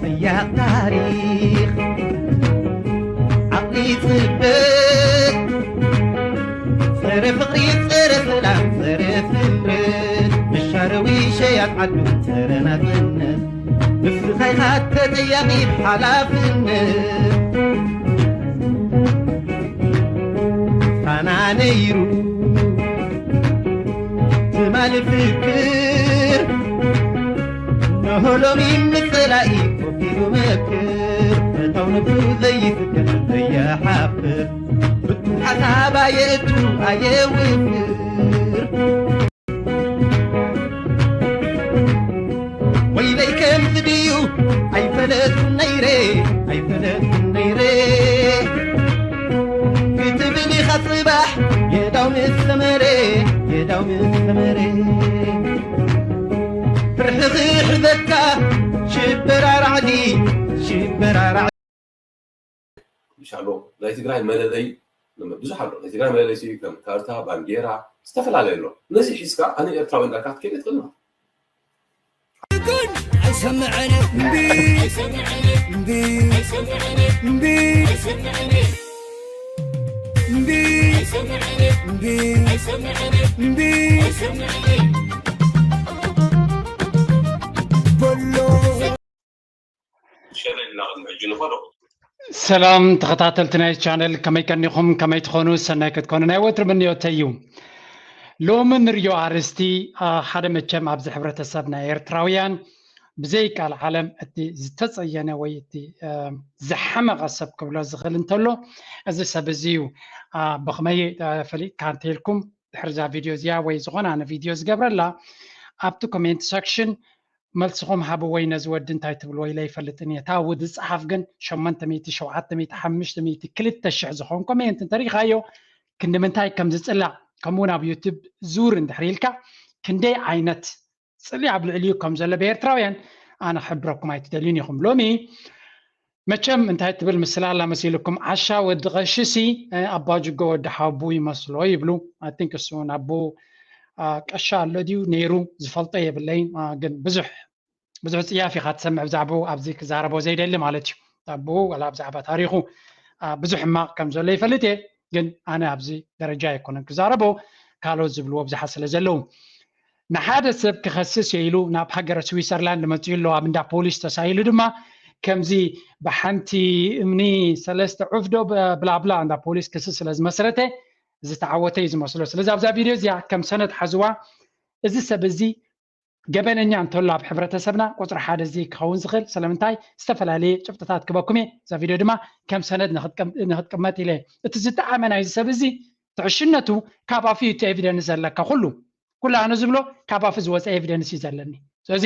ሰያቕ ታሪኽ ዓቕሊ ጽብቕ ጸረ ፍቕሪ ጸረ ሰላም ጸረ ስምረት ምሻረዊ ሸያት ዓዱ ጸረ ናጽነት ንስኻ ኢኻ ተጠያቒ ብሓላፍነት ፋና ነይሩ ትማሊ ፍክር ንሆ ሎሚ ንጸላኢ ኮፍ ኢሉ መክር ፈታው ነብሱ ዘይፍክር ዘይሓፍር ፍቱሕ ሓሳብ ኣየእቱ ኣየውፍር ወይለይ ከምዚ ድዩ ኣይፈለጥኩን ነይረ ኣይፈለጥኩን ነይረ ክትብል ኢኻ ጽባሕ የዳው ምስ ሰመረ የዳው ምስ ሰመረ ፍርሒ ክሕዘካ ሽበራ ራዕዲ ሽበራ ራዕዲ ሻሎ ናይ ትግራይ መለለይ ብዙሕ ኣሎ ናይ ትግራይ መለለይ ሲ ከም ካርታ ባንዴራ ዝተፈላለዩ ኣሎ ነዚ ሒዝካ ኣነ ኤርትራዊ እንዳልካ ክትከይድ ትኽእል ኣይሰምዐን እምቢ እምቢ እምቢ እምቢ እምቢ እምቢ በሎ ሸለል ኢና ቅድሚ ሕጂ ንኸዶ ሰላም ተኸታተልቲ ናይ ቻነል ከመይ ቀኒኹም ከመይ ትኾኑ ሰናይ ክትኮኑ ናይ ወትሪ ምንዮተይ እዩ ሎሚ ንርዮ ኣርስቲ ሓደ መቸም ኣብዚ ሕብረተሰብ ናይ ኤርትራውያን ብዘይ ቃል ዓለም እቲ ዝተጸየነ ወይ እቲ ዝሓመቐ ሰብ ክብሎ ዝኽእል እንተሎ እዚ ሰብ እዚ እዩ ብኸመይ ፈሊጥካ እንተኢልኩም ድሕሪ እዛ ቪድዮ እዚኣ ወይ ዝኾነ ኣነ ቪድዮ ዝገብረላ ኣብቲ ኮሜንት ሰክሽን መልስኹም ሃብወይ ነዚ ወዲ እንታይ ትብልዎ ኢለ ኣይፈልጥን እየ። እታ ውዲ ዝፀሓፍ ግን ሸሞንተ ሚእቲ፣ ሸውዓተ ሚእቲ፣ ሓሙሽተ ሚእቲ፣ ክልተ ሽሕ ዝኾን ኮሜንት እንተሪእኻዮ ክንዲ ምንታይ ከም ዝፅላእ ከምኡ እውን ኣብ ዩቱብ ዙር እንድሕር ኢልካ ክንደይ ዓይነት ፅልኢ ኣብ ልዕሊኡ ከም ዘሎ ብኤርትራውያን ኣነ ክሕብረኩም ኣይትደልዩን ኢኹም። ሎሚ መቸም እንታይ ትብል ምስላ ኣላ መሲልኩም ዓሻ ወዲ ቀሺሲ ኣባጅጎ ወዲ ሓቡ ይመስሎ ይብሉ I think እሱ ናቡ ቀሻ ኣሎ ድዩ ነይሩ ዝፈልጦ የብለይን ግን ብዙሕ ብዙሕ ፅያፍ ኢኻ ትሰምዕ ብዛዕባኡ ኣብዚ ክዛረቦ ዘይደሊ ማለት እዩ ኣቦኡ ወላ ብዛዕባ ታሪኹ ብዙሕ ሕማቕ ከም ዘሎ ይፈልጥ እየ ግን ኣነ ኣብዚ ደረጃ ኣይኮነን ክዛረቦ ካልኦት ዝብልዎ ብዙሓት ስለ ዘለዉ ንሓደ ሰብ ክኸስስ እየ ኢሉ ናብ ሃገረ ስዊሰርላንድ መፂኡ ኣሎ ኣብ እንዳ ፖሊስ ተሳኢሉ ድማ ከምዚ ብሓንቲ እምኒ ሰለስተ ዑፍ ዶ ብላብላ እንዳ ፖሊስ ክሲ ስለ ዝመስረተ ዝተዓወተ እዩ ዝመስሎ ስለዚ ኣብዛ ቪድዮ እዚኣ ከም ሰነድ ሓዝዋ እዚ ሰብ እዚ ገበነኛ እንተሎ ኣብ ሕብረተሰብና ቁፅሪ ሓደ እዚ ክኸውን ዝኽእል ስለምንታይ ዝተፈላለየ ጭብጥታት ክበኩም እየ እዛ ቪድዮ ድማ ከም ሰነድ ንክትቅመጥ ኢለ እቲ ዝጠዓመ ናይዚ ሰብ እዚ ትዕሽነቱ ካብ ኣፉ እዩ እቲ ኤቪደንስ ዘለካ ኩሉ ኩሉ ኣነ ዝብሎ ካብ ኣፉ ዝወፀ ኤቪደንስ እዩ ዘለኒ ስለዚ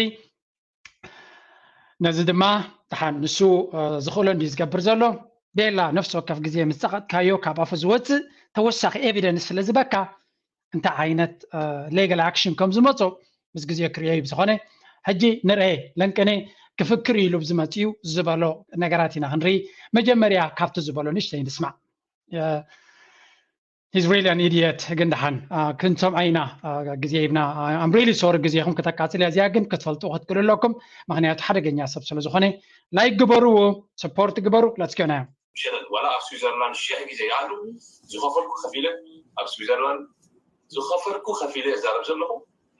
ነዚ ድማ ደሓን ንሱ ዝኽእሎ እንዲ ዝገብር ዘሎ ቤላ ነፍሲ ወከፍ ግዜ ምስ ፀቐጥካዮ ካብ ኣፉ ዝወፅእ ተወሳኺ ኤቪደንስ ስለ ዝበካ እንታይ ዓይነት ሌጋል ኣክሽን ከም ዝመፆ ምስ ግዜ ክርእዮ እዩ ብዝኾነ ሕጂ ንርአ ለንቅነ ክፍክር ኢሉ ዝመፅኡ ዝበሎ ነገራት ኢና ክንርኢ መጀመርያ ካብቲ ዝበሎ ንሽተይ ንስማዕ He's really an idiot ግን ደሓን ክንሰምዖ ኢና ግዜ ሂብና I'm really sorry ግዜኹም ክተቃፅል እዚኣ ግን ክትፈልጡ ክትክእሉ ኣለኩም ምክንያቱ ሓደገኛ ሰብ ስለ ዝኾነ ላይክ ግበርዎ support ግበሩ let's go now ሸለል ዋላ ኣብ ስዊዘርላንድ ሽሕ ግዜ ይኣሉ ዝኸፈልኩ ከፊለ ኣብ ስዊዘርላንድ ዝኸፈልኩ ከፊለ እዛረብ ዘለኹ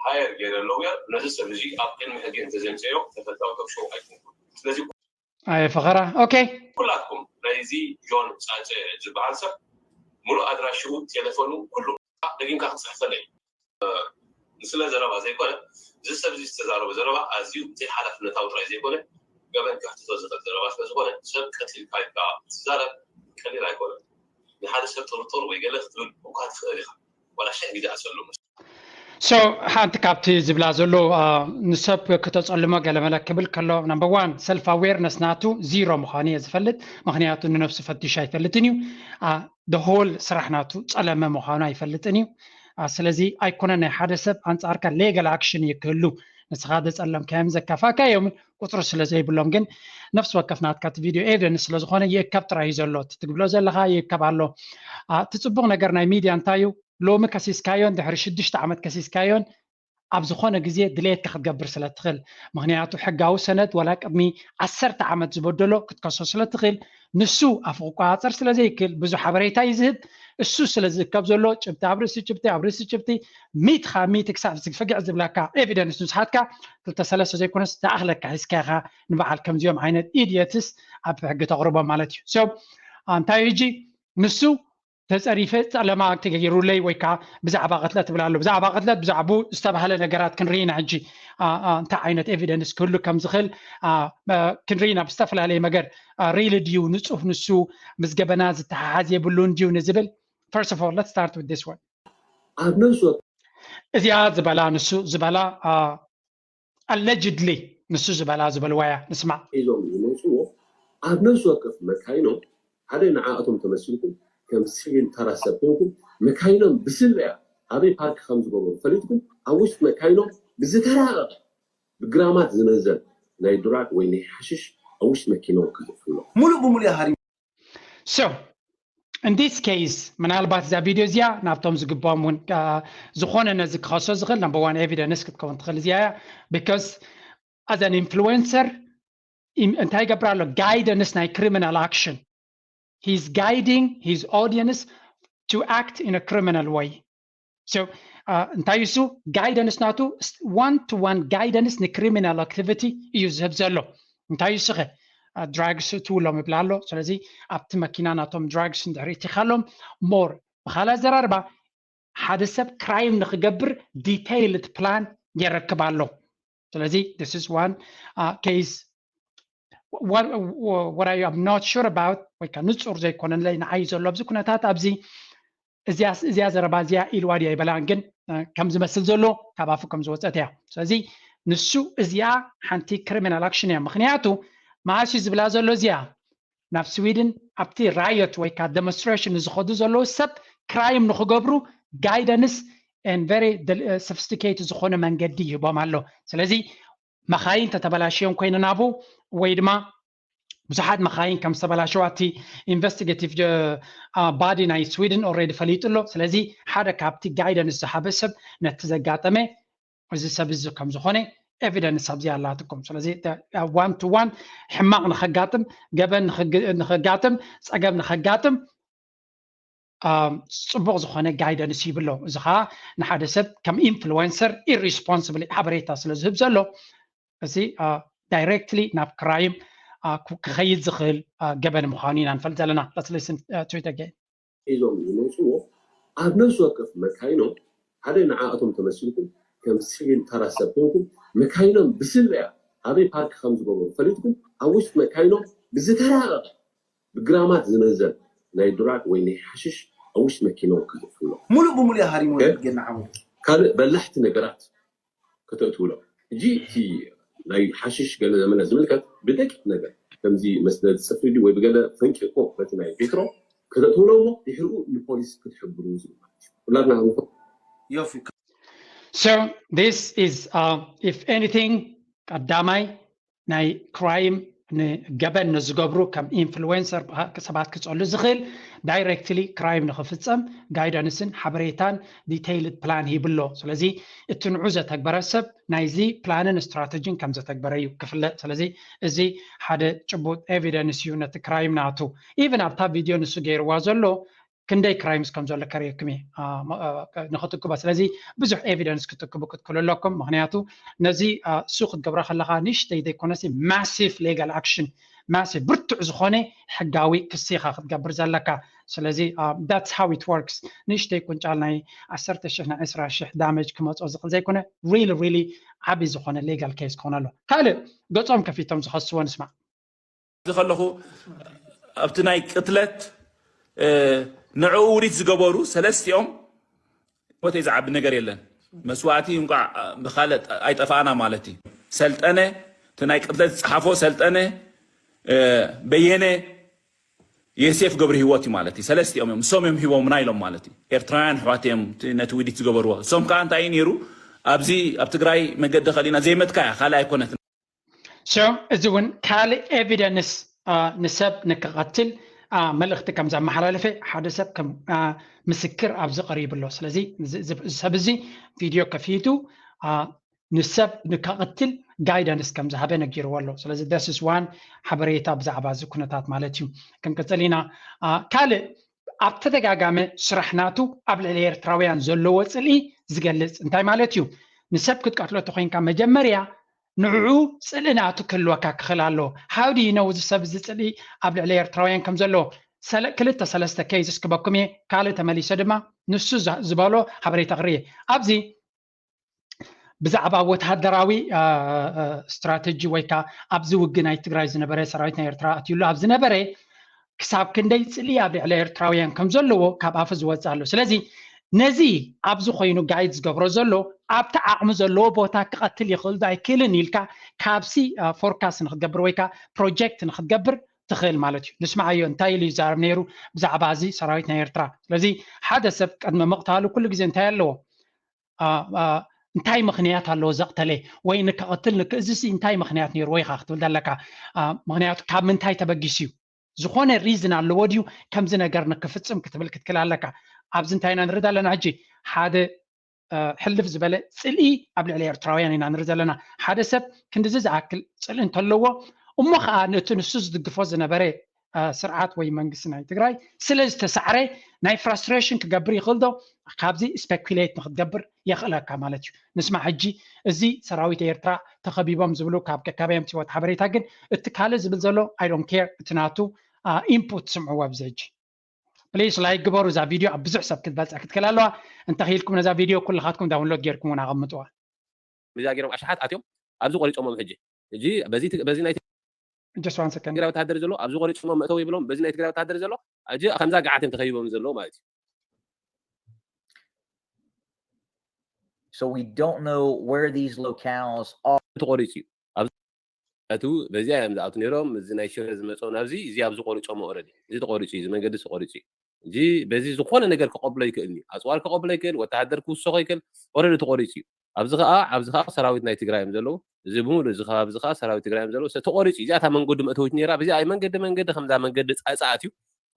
ሃየር ገይረ ኣለውየር ነዚ ሰብ እዚ ኣብ ቅድሚ ሕጊ እንተዘምፀዮ ተፈታዊ ቶክሾው ኣይኮንኩን ስለዚ ኣየ ፈኸራ ኦኬ ኩላትኩም ናይዚ ጆን ፃፀ ዝበሃል ሰብ ሙሉእ ኣድራሽኡ ቴሌፎኑ ኩሉ ደጊምካ ክትፅሕፈለይ ንስለ ዘረባ ዘይኮነ እዚ ሰብ እዚ ዝተዛረቦ ዘረባ ኣዝዩ ዘይሓላፍነታዊ ጥራይ ዘይኮነ ገበን ከሕትቶ ዝኽእል ዘረባ ስለ ዝኾነ ሰብ ቀቲልካ ኢልካ ክትዛረብ ቀሊል ኣይኮነን ንሓደ ሰብ ጥርጥር ወይ ገለ ክትብል እኳ ትኽእል ኢኻ ዋላ ሽሕ ግዜ ኣሰሉ so ሓንቲ ካብቲ ዝብላ ዘሎ ንሰብ ክተፀልሞ ገለመለ ክብል ከሎ number one self awareness ናቱ zero ምዃኑ እየ ዝፈልጥ ምክንያቱ ንነብሱ ፈቲሹ ኣይፈልጥን እዩ the whole ስራሕ ናቱ ፀለመ ምዃኑ ኣይፈልጥን እዩ ስለዚ ኣይኮነ ናይ ሓደ ሰብ ኣንፃርካ legal action እዩ ክህሉ ንስኻ ዘፀለምካዮም ዘካፋእካዮምን ቁፅሪ ስለ ዘይብሎም ግን ነፍሲ ወከፍ ናትካ እቲ ቪድዮ ኤቪደንስ ስለ ዝኾነ ይእከብ ጥራይ እዩ ዘሎ እቲ ትብሎ ዘለኻ ይእከብ ኣሎ እቲ ፅቡቕ ነገር ናይ ሚድያ እንታይ እዩ ሎሚ ከሲስካዮን ድሕሪ ሽዱሽተ ዓመት ከሲስካዮን ኣብ ዝኾነ ግዜ ድሌትካ ክትገብር ስለ ትኽእል። ምኽንያቱ ሕጋዊ ሰነድ ዋላ ቅድሚ ዓሰርተ ዓመት ዝበደሎ ክትከሶ ስለ ትኽእል፣ ንሱ ኣፉ ክቆጻጸር ስለ ዘይክእል ብዙሕ ሓበሬታ እዩ ዝህብ። እሱ ስለ ዝእከብ ዘሎ ጭብጢ ኣብ ርእሲ ጭብጢ ኣብ ርእሲ ጭብጢ ሚእቲ ካብ ሚእቲ ክሳብ ፍግዕ ዝብለካ ኤቪደንስ ምስ ሓትካ ክልተ ሰለስተ ዘይኮነስ ዝኣኽለካ ሒዝካ ኢኻ ንበዓል ከምዚኦም ዓይነት ኢድየትስ ኣብ ሕጊ ተቕርቦም ማለት እዩ። So እንታይ ሕጂ ንሱ ተጸሪፈ ጸለማ ተገይሩለይ ወይ ከዓ ብዛዕባ ቅትለት ትብል ኣሎ። ብዛዕባ ቅትለት ብዛዕቡ ዝተባህለ ነገራት ክንርኢ ኢና ሕጂ እንታይ ዓይነት ኤቪደንስ ክህሉ ከም ዝኽእል ክንርኢ ኢና። ብዝተፈላለየ መገድ ሪል ድዩ ንጹህ ንሱ ምስ ገበና ዝተሓሓዝ የብሉን ድዩ ንዝብል first of all let's start with this one። ኣብ ነፍሲ ወከፍ እዚኣ ዝበላ ንሱ ዝበላ allegedly ንሱ ዝበላ ዝበልዋ እያ ንስማዕ። ሒዞም ዝመፅዎ ኣብ ነፍሲ ወከፍ መካይኖም ሓደ ንዓኣቶም ተመሲልኩም ከም ሲቪል ተራ ሰብ ኮንኩም መካይኖም ብስለያ ኣበይ ፓርክ ከም ዝገበሩ ፈሊጥኩም ኣብ ውሽጢ መካይኖም ብዝተራቐቐ ብግራማት ዝመዘን ናይ ድራግ ወይ ናይ ሓሽሽ ኣብ ውሽጢ መኪኖም ከዘፍሎ ሙሉእ ብሙሉእ ሃሪሙ So in this case ምናልባት እዛ ቪድዮ እዚኣ ናብቶም ዝግብኦም እውን ዝኾነ ነዚ ክኸሶ ዝኽእል number one evidence ክትከውን ትኽእል እዚኣ እያ። Because as an influencer እንታይ ይገብር ኣሎ? Guidance ናይ criminal action. He's guiding his audience to act in a criminal way. So እንታይ እሱ guidance ናቱ one to one guidance ን criminal activity እዩ ዝህብ ዘሎ። እንታይ እሱ ኸ drugs እትውሎም ይብላ ኣሎ። ስለዚ ኣብቲ መኪና ናቶም drugs እንድሕር ይቲኻሎም more ብኻልእ ኣዘራርባ ሓደ ሰብ crime ንክገብር detailed plan የረክብ ኣሎ። ስለዚ this is one case what I am not sure about ወይ ከዓ ንፁር ዘይኮነለይ ንዓይ ዘሎ ኣብዚ ኩነታት ኣብዚ እዚኣ ዘረባ እዚኣ ኢልዋ ድያ ይበላን ግን ከም ዝመስል ዘሎ ካብ ኣፉ ከም ዝወፀት እያ። ስለዚ ንሱ እዚኣ ሓንቲ criminal action እያ። ምክንያቱ መዓስ እዩ ዝብላ ዘሎ እዚኣ ናብ ስዊድን ኣብቲ riot ወይ ከዓ demonstration ንዝኸዱ ዘለዉ ሰብ crime ንክገብሩ guidance and very sophisticated ዝኾነ መንገዲ ይህቦም ኣሎ። ስለዚ መኻይን ተተበላሽዮም ኮይነን ኣብኡ ወይ ድማ ብዙሓት መኻይን ከም ዝተበላሸዋ እቲ investigative body ናይ ስዊድን already ፈሊጡ ኣሎ። ስለዚ ሓደ ካብቲ guidance ዝሃበ ሰብ ነቲ ዘጋጠመ እዚ ሰብ እዚ ከም ዝኾነ evidence ኣብዚ ኣላትኩም። ስለዚ one to one ሕማቕ ንኸጋጥም፣ ገበን ንኸጋጥም፣ ፀገም ንኸጋጥም ፅቡቕ ዝኾነ guidance ይብሎ። እዚ ከዓ ንሓደ ሰብ ከም influencer irresponsible ሓበሬታ ስለ ዝህብ ዘሎ እዚ directly ናብ crime ክኸይድ ዝኽእል ገበን ምዃኑ ኢና ንፈልጥ ዘለና። Let's listen to it again. ሒዞም ዝመፅዎ ኣብ ነፍሲ ወከፍ መካይኖም ሓደ ንዓኣቶም ተመሲልኩም ከም ሲቪል ተራ ሰብ ኮንኩም መካይኖም ብስለያ ኣበይ ፓርክ ከም ዝገበሩ ፈሊጥኩም ኣብ ውሽጢ መካይኖም ብዝተራቐቐ ብግራማት ዝመዘን ናይ ድራግ ወይ ናይ ሓሽሽ ኣብ ውሽጢ መኪኖም ከዘፍሎ ሙሉእ ብሙሉእ ሃሪሞ ገና ዓወት ካልእ በላሕቲ ነገራት ከተእትውሎም። ሕጂ እቲ ናይ ሓሽሽ ገለ ዘመለ ዝምልከት ብደቂቕ ነገር ከምዚ መስለ ዝጽፍሪ ድዩ ወይ ብገለ ፈንቂቆ በቲ ናይ ቤትሮ ከተእትውሎ እሞ ድሕሪኡ ንፖሊስ ክትሕብሩ ዝብል ማለት እዩ። ኩላትና ንፈልጦ። ዮፊ So this is uh, if anything ቀዳማይ ናይ crime ንገበን ንዝገብሩ ከም influencer ሰባት ክጸሉ ዝኽእል directly crime ንኽፍጸም guidance ን ሓበሬታን detailed plan ሂብሎ። ስለዚ እቲ ንዑ ዘተግበረ ሰብ ናይዚ plan ን strategy ን ከም ዘተግበረ እዩ ክፍለጥ። ስለዚ እዚ ሓደ ጭቡጥ evidence እዩ ነቲ crime ናቱ። Even ኣብታ ቪድዮ ንሱ ገይርዋ ዘሎ ክንደይ crimes ከም ዘሎ ከርእየኩም እየ ንኽትክቦ። ስለዚ ብዙሕ evidence ክትክቡ ክትክሉ ኣለኩም። ምክንያቱ ነዚ እሱ ክትገብሮ ከለካ ንእሽተይ ዘይኮነሲ massive legal action massive ብርቱዕ ዝኾነ ሕጋዊ ክሲ ኢኻ ክትገብር ዘለካ። ስለዚ that's how it works። ንእሽተይ ቁንጫል ናይ ዓሰርተ ሽሕ ናይ ዕስራ ሽሕ damage ክመፅኦ ዝኽእል ዘይኮነ really really ዓብዪ ዝኾነ legal case ክኾን ኣሎ። ካልእ ገፆም ከፊቶም ዝኸስዎ ንስማዕ። ከለኹ ኣብቲ ናይ ቅትለት ንዕኡ ውሪት ዝገበሩ ሰለስቲኦም ሞተይ ዝዓቢ ነገር የለን። መስዋእቲ እንቋዕ ብካልእ ኣይጠፋእና ማለት እዩ። ሰልጠነ እቲ ናይ ቅትለት ዝፀሓፎ ሰልጠነ በየነ የሴፍ ገብረ ህይወት እዩ ማለት እዩ። ሰለስቲኦም እዮም እሶም እዮም ሂቦምና ኢሎም ማለት እዩ። ኤርትራውያን ኣሕዋት እዮም ነቲ ውዲት ዝገበርዎ። እሶም ከዓ እንታይ እዩ ነይሩ ኣብዚ ኣብ ትግራይ መገዲ ከሊና ዘይመትካ እያ ካልእ ኣይኮነትን። So እዚ እውን ካልእ evidence ንሰብ ንክቐትል መልእኽቲ ከም ዘመሓላለፈ ሓደ ሰብ ከም ምስክር ኣብዚ ቀሪቡ ኣሎ። ስለዚ ሰብ እዚ ቪድዮ ከፊቱ ንሰብ ንከቕትል guidance ከም ዝሃበ ነጊርዎ ኣሎ። ስለዚ this is one ሓበሬታ ብዛዕባ እዚ ኩነታት ማለት እዩ። ክንቅፅል ኢና። ካልእ ኣብ ተደጋጋሚ ስራሕ ናቱ ኣብ ልዕሊ ኤርትራውያን ዘለዎ ፅልኢ ዝገልፅ እንታይ ማለት እዩ? ንሰብ ክትቀትሎ ተኮይንካ መጀመርያ ንዕኡ ፅልኢ ናቱ ክህልወካ ክኽእል ኣለዎ። How do you know እዚ ሰብ እዚ ፅልኢ ኣብ ልዕሊ ኤርትራውያን ከም ዘለዎ? ክልተ ሰለስተ cases ክበኩም እየ። ካልእ ተመሊሰ ድማ ንሱ ዝበሎ ሓበሬታ ክርኢ ኣብዚ ብዛዕባ ወተሃደራዊ strategy ወይ ከዓ ኣብዚ ውግእ ናይ ትግራይ ዝነበረ ሰራዊት ናይ ኤርትራ ኣትዩሉ ኣብ ዝነበረ ክሳብ ክንደይ ፅልኢ ኣብ ልዕሊ ኤርትራውያን ከም ዘለዎ ካብ ኣፉ ዝወፅእ ኣሎ። ስለዚ ነዚ ኣብዚ ኮይኑ guide ዝገብሮ ዘሎ ኣብቲ ዓቕሚ ዘለዎ ቦታ ክቐትል ይኽእል ዶ ኣይክእልን ኢልካ ካብሲ forecast ንክትገብር ወይ ከዓ project ንክትገብር ትኽእል ማለት እዩ። ንስማዓዮ እንታይ ኢሉ ይዛረብ ነይሩ ብዛዕባ እዚ ሰራዊት ናይ ኤርትራ። ስለዚ ሓደ ሰብ ቅድሚ ምቕታሉ ኩሉ ግዜ እንታይ ኣለዎ? እንታይ ምኽንያት ኣለዎ ዘቕተለ ወይ ንክቕትል ንክእዝሲ እንታይ ምኽንያት ነይርዎ ኢኻ ክትብል ዘለካ። ምክንያቱ ካብ ምንታይ ተበጊሱ እዩ? ዝኾነ reason ኣለዎ ድዩ ከምዚ ነገር ንክፍፅም ክትብል ክትክል ኣለካ። ኣብዚ እንታይ ኢና ንርኢ ዘለና ሕጂ? ሓደ ሕልፍ ዝበለ ፅልኢ ኣብ ልዕሊ ኤርትራውያን ኢና ንርኢ ዘለና። ሓደ ሰብ ክንድዚ ዝኣክል ፅልኢ እንተለዎ እሞ ከዓ ነቲ ንሱ ዝድግፎ ዝነበረ ስርዓት ወይ መንግስቲ ናይ ትግራይ ስለ ዝተሳዕረ ናይ frustration ክገብር ይኽእል ዶ? ካብዚ speculate ንክትገብር የኽእለካ ማለት እዩ። ንስማዕ ሕጂ እዚ ሰራዊት ኤርትራ ተኸቢቦም ዝብሉ ካብ ከካበዮም ትወት ሓበሬታ ግን እቲ ካልእ ዝብል ዘሎ I don't care እቲ ናቱ input ስምዕዎ ኣብዚ ሕጂ please like ግበሩ። እዛ ቪድዮ ኣብ ብዙሕ ሰብ ክትበፅሕ ክትክእል ኣለዋ። እንተኽኢልኩም ነዛ ቪድዮ ኩልኻትኩም download ጌርኩም እውን ኣቐምጥዋ። ብዛ ገይሮም ኣሽሓት ኣትዮም ኣብዚ ቆሪፆሞም ሕጂ ሕጂ በዚ በዚ ናይ just one second ትግራይ ወታደር ዘሎ ኣብዚ ቆሪፆሞም መእተው ይብሎም በዚ ናይ ትግራይ ወታደር ዘሎ ሕጂ ከምዛ ገዓት እዮም ተኸቢቦም ዘለዉ ማለት እዩ። So we don't know where these locales are. ተቆሪፁ እዩ። እቱ በዚኣ እዮም ዝኣቱ ነይሮም። እዚ ናይ ሽረ ዝመፀው ናብዚ እዚ ኣብዚ ቆሪፆሞ already እዚ ተቆሪፁ እዩ። እዚ መንገዲ ተቆሪፁ እዩ። እዚ በዚ ዝኾነ ነገር ከቐብሎ ይክእል እዩ። ኣፅዋር ከቐብሎ ይክእል፣ ወተሃደር ክውሰኾ ይክእል። Already ተቆሪፁ እዩ። ኣብዚ ከዓ ኣብዚ ከዓ ሰራዊት ናይ ትግራይ እዮም ዘለዉ። እዚ ብምሉእ እዚ ከባቢ እዚ ከዓ ሰራዊት ትግራይ እዮም ዘለዉ። ተቆሪፁ እዩ። እዚኣታ መንገዱ መእተዊት ነይራ። በዚኣ መንገዲ መንገዲ ከምዛ መንገዲ ፃፃኣት እዩ።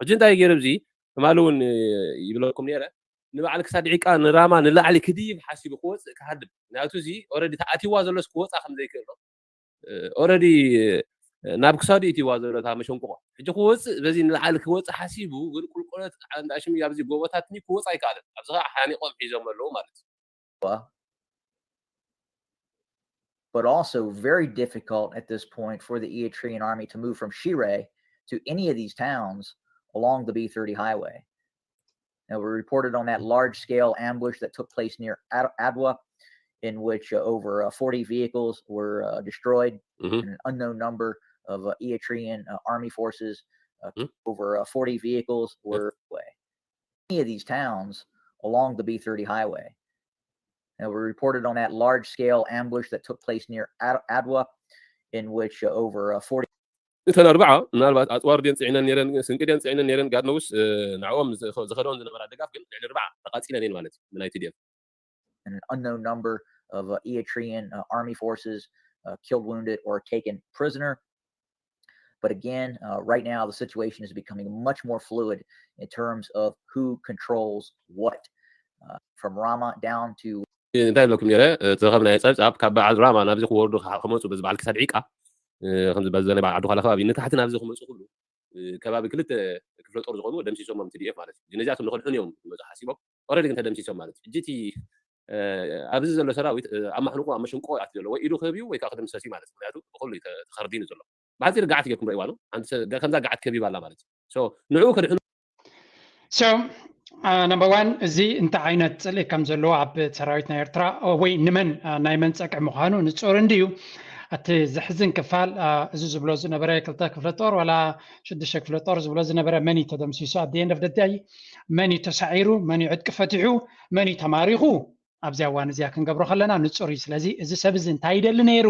ሕጂ እንታይ ገይሩ እዚ ትማሊ እውን ይብለኩም ነይረ ንባዕል ክሳድ ዒቃ ንራማ ንላዕሊ ክድይብ ሓሲቡ ክወፅእ ክሃድም ምክንያቱ እዚ already ተኣቲዋ ዘሎስ ክወፃ ከም ዘይክእል already ናብ ክሳዱ ኢትዋ ዘሎ እታ መሸንቁቆ ሕጂ ክወፅእ በዚ ንላዕሊ ክወፅእ ሓሲቡ ግን ቁልቁለት እንዳሽም ኣብዚ ጎቦታት ክወፅ ኣይከኣልን ኣብዚ ከዓ ሓኒቆም ሒዞም ኣለዉ ማለት እዩ። But also very difficult at this point for the Eritrean army to move from Shire to any of these towns along the B thirty highway. Now, we reported on that large scale ambush that took place near Adwa, in which uh, over uh, forty vehicles were uh, destroyed, mm-hmm. and an unknown number of uh, Eritrean uh, army forces, uh, mm-hmm. over uh, forty vehicles were away. Any of these towns along the B thirty highway. Now, we reported on that large scale ambush that took place near Ad- Adwa, in which uh, over uh, forty እተን ኣርባዓ ምናልባት ኣፅዋር ድየን ፅዒነን ነይረን ስንቂ ድየን ፅዒነን ነይረን ጋድ ነውስ ንዕኦም ዝኸደውን ዝነበራ ደጋፍ ግን ልዕሊ ኣርባዓ ተቃፂለን እየን ማለት እዩ ብናይ ቲ ዲ ኤፍ an unknown number of uh, Eritrean uh, army forces uh, killed, wounded, or taken prisoner. But again, uh, right now the situation is becoming much more fluid in terms of who controls what, uh, from Rama down to እንታይ ብለኩም ነረ እቲ ከም ናይ ፀብፃብ ካብ በዓል ራማ ናብዚ ክወርዱ ክመፁ በዚ በዓል ክሳድ ዒቃ ከምዚ በዚ ናይ በዓል ዓዲ ኳላ ከባቢ ንታሕቲ ናብዚ ክመፁ ክብሉ ከባቢ ክልተ ክፍለ ጦር ዝኾኑ ደምሲሶሞም ቲ ዲ ኤፍ ማለት እዩ። ነዚኣቶም ንክድሕኑ እዮም ክመፁ ሓሲቦም already ግን ተደምሲሶም ማለት እዩ። ሕጂ እቲ ኣብዚ ዘሎ ሰራዊት ኣብ ማሕንቆ ኣብ መሸንቆ ኣት ዘሎ ወይ ኢዱ ክህብ እዩ ወይ ከዓ ክድምሰስ እዩ ማለት እዩ። ምክንያቱ ብኩሉ ተኸርዲኑ ዘሎ ብሓፂር ገዓት ጌርኩም ረእዋ ነው ከምዛ ገዓት ከቢባ ኣላ ማለት እዩ። ንዑ ከድሕኑ So number one እዚ እንታይ ዓይነት ፅልኢ ከም ዘለዎ ኣብ ሰራዊት ናይ ኤርትራ ወይ ንመን ናይ መን ፀቅዒ ምዃኑ ንፁር እንድዩ። እቲ ዘሕዝን ክፋል እዚ ዝብሎ ዝነበረ ክልተ ክፍለ ጦር ዋላ ሽዱሽተ ክፍለ ጦር ዝብሎ ዝነበረ መን እዩ ተደምሲሱ at the end of the day መን እዩ ተሳዒሩ መን እዩ ዕጥቂ ፈቲሑ መን እዩ ተማሪኹ ኣብዚ እዋን እዚኣ ክንገብሮ ከለና ንፁር እዩ። ስለዚ እዚ ሰብ እዚ እንታይ ይደሊ ነይሩ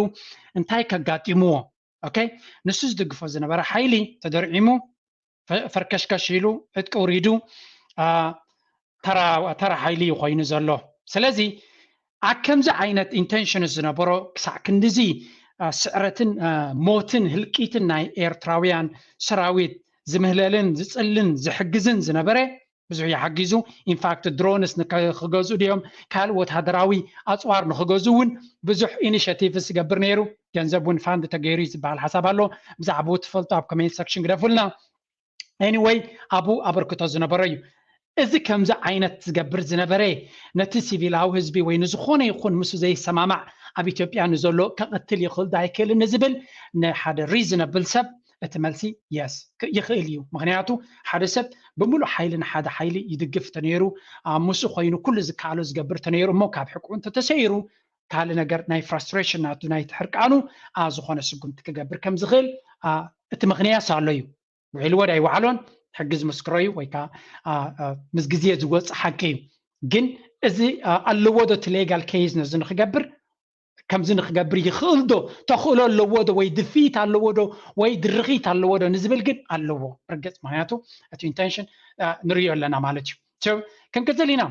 እንታይ ከጋጢምዎ okay ንሱ ዝድግፎ ዝነበረ ሓይሊ ተደርዒሙ ፈርከሽከሽ ኢሉ ዕጥቂ ውሪዱ ተራ ሓይሊ እዩ ኮይኑ ዘሎ። ስለዚ ኣብ ከምዚ ዓይነት intentions ዝነበሮ ክሳዕ ክንድዚ ስዕረትን ሞትን ህልቂትን ናይ ኤርትራውያን ሰራዊት ዝምህለልን ዝፅልን ዝሕግዝን ዝነበረ ብዙሕ ይሓጊዙ። ኢንፋክት ድሮንስ ክገዝኡ ድዮም ካልእ ወታደራዊ ኣፅዋር ንክገዝኡ እውን ብዙሕ ኢኒሽቲቭስ ይገብር ነይሩ። ገንዘብ እውን ፋንድ ተገይሩ እዩ ዝበሃል ሓሳብ ኣሎ። ብዛዕባኡ ትፈልጡ ኣብ ኮሜንት ሰክሽን ግደፉልና። ኤኒወይ ኣብኡ ኣበርክቶ ዝነበሮ እዩ። እዚ ከምዚ ዓይነት ዝገብር ዝነበረ ነቲ ሲቪላዊ ህዝቢ ወይ ንዝኾነ ይኹን ምስ ዘይሰማማዕ ኣብ ኢትዮጵያ ንዘሎ ከቐትል ይኽእል ዶ ኣይክእልን ንዝብል ንሓደ ሪዝነብል ሰብ እቲ መልሲ የስ ይኽእል እዩ። ምክንያቱ ሓደ ሰብ ብምሉእ ሓይሊ ንሓደ ሓይሊ ይድግፍ ተነይሩ ኣብ ምስኡ ኮይኑ ኩሉ ዝከኣሎ ዝገብር ተነይሩ እሞ ካብ ሕቁ እንተተሰይሩ ካልእ ነገር ናይ ፍራስትሬሽን ናቱ ናይ ትሕርቃኑ ዝኾነ ስጉምቲ ክገብር ከም ዝኽእል እቲ ምክንያት ኣሎ እዩ። ውዒልዎ ዳይወዓሎን ሕጊ ዝምስክሮ እዩ ወይ ከዓ ምስ ግዜ ዝወፅእ ሓቂ እዩ። ግን እዚ ኣለዎ ዶ እቲ ሌጋል ኬዝ ነዚ ንክገብር ከምዚ ንክገብር ይኽእል ዶ ተኽእሎ ኣለዎ ዶ ወይ ድፍኢት ኣለዎ ዶ ወይ ድርኺት ኣለዎ ዶ ንዝብል ግን ኣለዎ ርግፅ። ምክንያቱ እቲ ኢንቴንሽን ንሪኦ ኣለና ማለት እዩ። ክንቅፅል ኢና።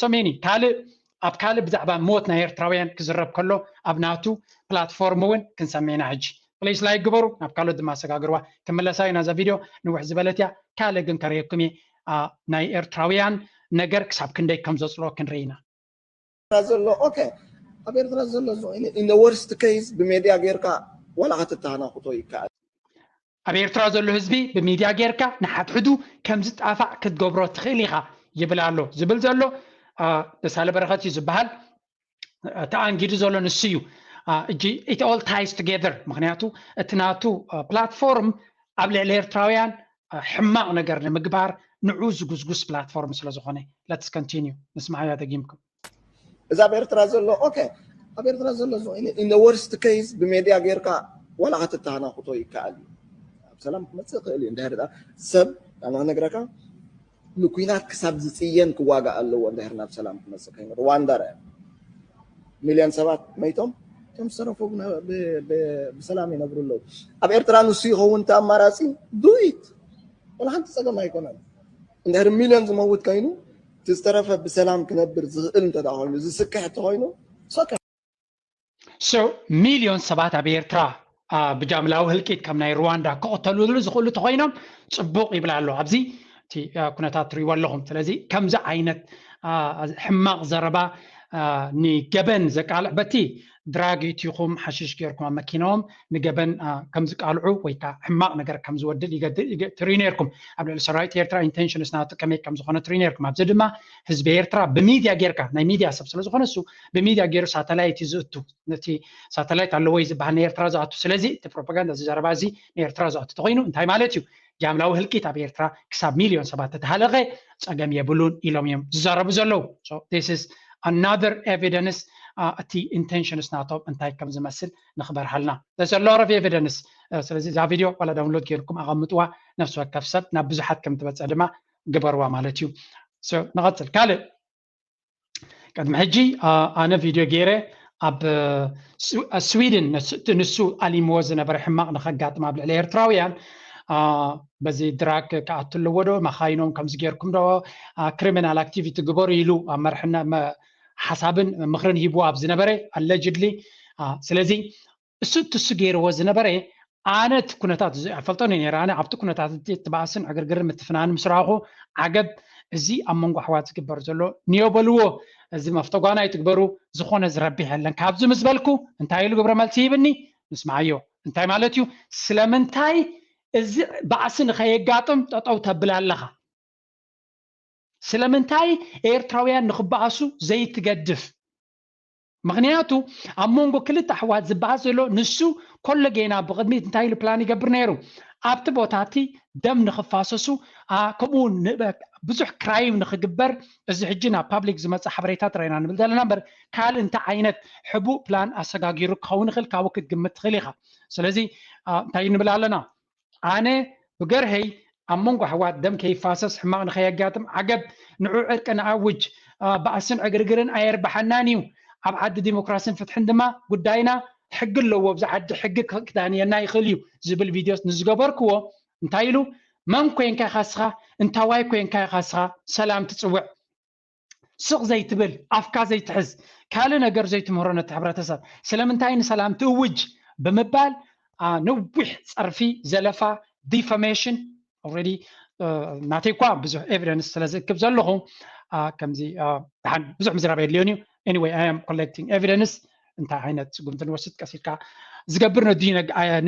ሶሜኒ ካልእ ኣብ ካልእ ብዛዕባ ሞት ናይ ኤርትራውያን ክዝረብ ከሎ ኣብ ናቱ ፕላትፎርም እውን ክንሰሜና ሕጂ ፕሌስ ላይ ግበሩ። ናብ ካልኦት ድማ ኣሰጋግርዋ። ክምለሳ ኢና እዛ ቪድዮ ንውሕ ዝበለት እያ። ካልእ ግን ከርእየኩም እየ። ናይ ኤርትራውያን ነገር ክሳብ ክንደይ ከም ዘፅልኦ ክንርኢ ኢና። ዘሎ ኦኬ ኣብ ኤርትራ ዘሎ in the worst case ብሜድያ ጌርካ ዋላ ክትተሃናኩቶ ይከኣል። ኣብ ኤርትራ ዘሎ ህዝቢ ብሚድያ ጌርካ ንሓድሕዱ ከም ዝጣፋዕ ክትገብሮ ትኽእል ኢኻ ይብል ኣሎ። ዝብል ዘሎ ደሳለ በረኸት እዩ ዝበሃል። ተኣንጊዱ ዘሎ ንሱ እዩ። እጂ it all ties together ምክንያቱ እቲ ናቱ ፕላትፎርም ኣብ ልዕሊ ኤርትራውያን ሕማቕ ነገር ንምግባር ንዑ ዝጉስጉስ ፕላትፎርም ስለ ዝኾነ let's continue ንስምዓያ ደጊምኩም። እዛ ኣብ ኤርትራ ዘሎ ኦኬ ኣብ ኤርትራ ዘሎ in the worst case ብሜድያ ጌርካ ዋላ ክትተሃናኩቶ ይከኣል እዩ። ኣብ ሰላም ክመፅእ ይኽእል እዩ እንድሕር ሰብ ኣነ ክነግረካ ንኩናት ክሳብ ዝፅየን ክዋጋእ ኣለዎ እንድሕር ናብ ሰላም ክመፅእ ኮይኑ ሩዋንዳ ርአ ሚልዮን ሰባት መይቶም እቶም ዝተረፉ ብሰላም ይነብሩ ኣለዉ። ኣብ ኤርትራ ንሱ ይኸውን እቲ ኣማራፂ do it ወላ ሓንቲ ፀገም ኣይኮነን። እንድሕር ሚልዮን ዝመውት ኮይኑ እቲ ዝተረፈ ብሰላም ክነብር ዝኽእል እንተ ኮይኑ ዝስክሕ እንተኮይኑ so ሚልዮን ሰባት ኣብ ኤርትራ ብጃምላዊ ህልቂት ከም ናይ ሩዋንዳ ክቕተሉሉ ዝኽእሉ ተኮይኖም ፅቡቕ ይብል ኣሎ። ኣብዚ እቲ ኩነታት ትሪእዎ ኣለኹም። ስለዚ ከምዚ ዓይነት ሕማቕ ዘረባ ንገበን ዘቃልዕ በቲ ድራግ እቲኹም ሓሽሽ ጌርኩም ኣብ መኪናኦም ንገበን ከም ዝቃልዑ ወይ ከዓ ሕማቕ ነገር ከም ዝወድል ትርኢ ነርኩም። ኣብ ልዕሊ ሰራዊት ኤርትራ ኢንቴንሽንስ ናቱ ከመይ ከም ዝኾነ ትርኢ ነርኩም። ኣብዚ ድማ ህዝቢ ኤርትራ ብሚድያ ጌርካ ናይ ሚድያ ሰብ ስለ ዝኾነ እሱ ብሚድያ ገይሩ ሳተላይት እዩ ዝእቱ። ነቲ ሳተላይት ኣለዎ እዩ ዝበሃል ንኤርትራ ዝኣቱ። ስለዚ እቲ ፕሮፓጋንዳ እዚ ዘረባ እዚ ንኤርትራ ዝኣቱ ተኮይኑ እንታይ ማለት እዩ? ጃምላዊ ህልቂት ኣብ ኤርትራ ክሳብ ሚልዮን ሰባት ተተሃለኸ ፀገም የብሉን ኢሎም እዮም ዝዛረቡ ዘለዉ። This is another evidence እቲ ኢንቴንሽንስ ናቶም እንታይ ከም ዝመስል ንክበርሃልና ዘሎ ረፍ ኤቪደንስ። ስለዚ እዛ ቪድዮ ዋላ ዳውንሎድ ገይርኩም ኣቐምጥዋ። ነፍሲ ወከፍ ሰብ ናብ ብዙሓት ከም ትበፅሕ ድማ ግበርዋ ማለት እዩ። ንቐፅል ካልእ ቅድሚ ሕጂ ኣነ ቪድዮ ገይረ ኣብ ስዊድን ንሱ ኣሊምዎ ዝነበረ ሕማቕ ንኸጋጥም ኣብ ልዕሊ ኤርትራውያን በዚ ድራግ ክኣቱ ኣለዎ ዶ መኻይኖም ከምዚ ጌርኩም ዶ ክሪሚናል ኣክቲቪቲ ግበሩ ኢሉ ኣብ መርሕና ሓሳብን ምኽርን ሂብዎ ኣብ ዝነበረ ኣለጅድሊ ስለዚ እሱ ትሱ ገይርዎ ዝነበረ ኣነ እቲ ኩነታት እዚ ኣይፈልጦን እየ ነይረ ኣነ ኣብቲ ኩነታት እቲ እቲ ባእስን ዕግርግርን ምትፍናን ምስ ረኣኹ ዓገብ እዚ ኣብ መንጎ ኣሕዋት ዝግበር ዘሎ ንዮ በልዎ እዚ መፍተጓና ይትግበሩ ዝኾነ ዝረብሕ የለን ካብዚ ምስ በልኩ እንታይ ኢሉ ግብረ መልሲ ሂብኒ ንስምዓዮ እንታይ ማለት እዩ ስለምንታይ እዚ ባእሲ ንኸየጋጥም ጠጠው ተብል ኣለኻ ስለምንታይ ኤርትራውያን ንኽበኣሱ ዘይትገድፍ ምኽንያቱ ኣብ መንጎ ክልተ ኣሕዋት ዝበኣስ ዘሎ ንሱ ኮሎ ጌና ብቕድሚት እንታይ ኢሉ ፕላን ይገብር ነይሩ ኣብቲ ቦታ እቲ ደም ንኽፋሰሱ ከምኡ ብዙሕ ክራይም ንኽግበር እዚ ሕጂ ናብ ፓብሊክ ዝመፅእ ሓበሬታ ጥራይና ንብል ዘለና እምበር ካልእ እንታይ ዓይነት ሕቡእ ፕላን ኣሰጋጊሩ ክኸውን ይኽእል ካብኡ ክትግምት ትኽእል ኢኻ ስለዚ እንታይ ንብል ኣለና ኣነ ብገርሀይ ኣብ መንጎ ኣሕዋት ደም ከይፋሰስ ሕማቕ ንኸየጋጥም ዓገብ ንዑ ዕርቂ ንኣውጅ ባእስን ዕግርግርን ኣየርብሓናን እዩ ኣብ ዓዲ ዲሞክራስን ፍትሕን ድማ ጉዳይና ሕጊ ኣለዎ ኣብዚ ዓዲ ሕጊ ክዳንየና ይኽእል እዩ ዝብል ቪድዮስ ንዝገበርክዎ እንታይ ኢሉ መን ኮንካ ኢኻ ስኻ እንታዋይ ኮንካ ኢኻ ስኻ ሰላም ትፅውዕ ስቕ ዘይትብል ኣፍካ ዘይትሕዝ ካልእ ነገር ዘይትምህሮ ነቲ ሕብረተሰብ ስለምንታይ ንሰላም ትእውጅ ብምባል ነዊሕ ፀርፊ ዘለፋ ዲፈሜሽን ኦልሬዲ ናተይ እኳ ብዙሕ ኤቪደንስ ስለ ዝእክብ ዘለኹ ከምዚ ደሓን ብዙሕ ምዝራብ የድልዮን እዩ። Anyway, I am collecting evidence። እንታይ ዓይነት ስጉምቲ ንወስድ ቀስ ኢልካ ዝገብር ነዲ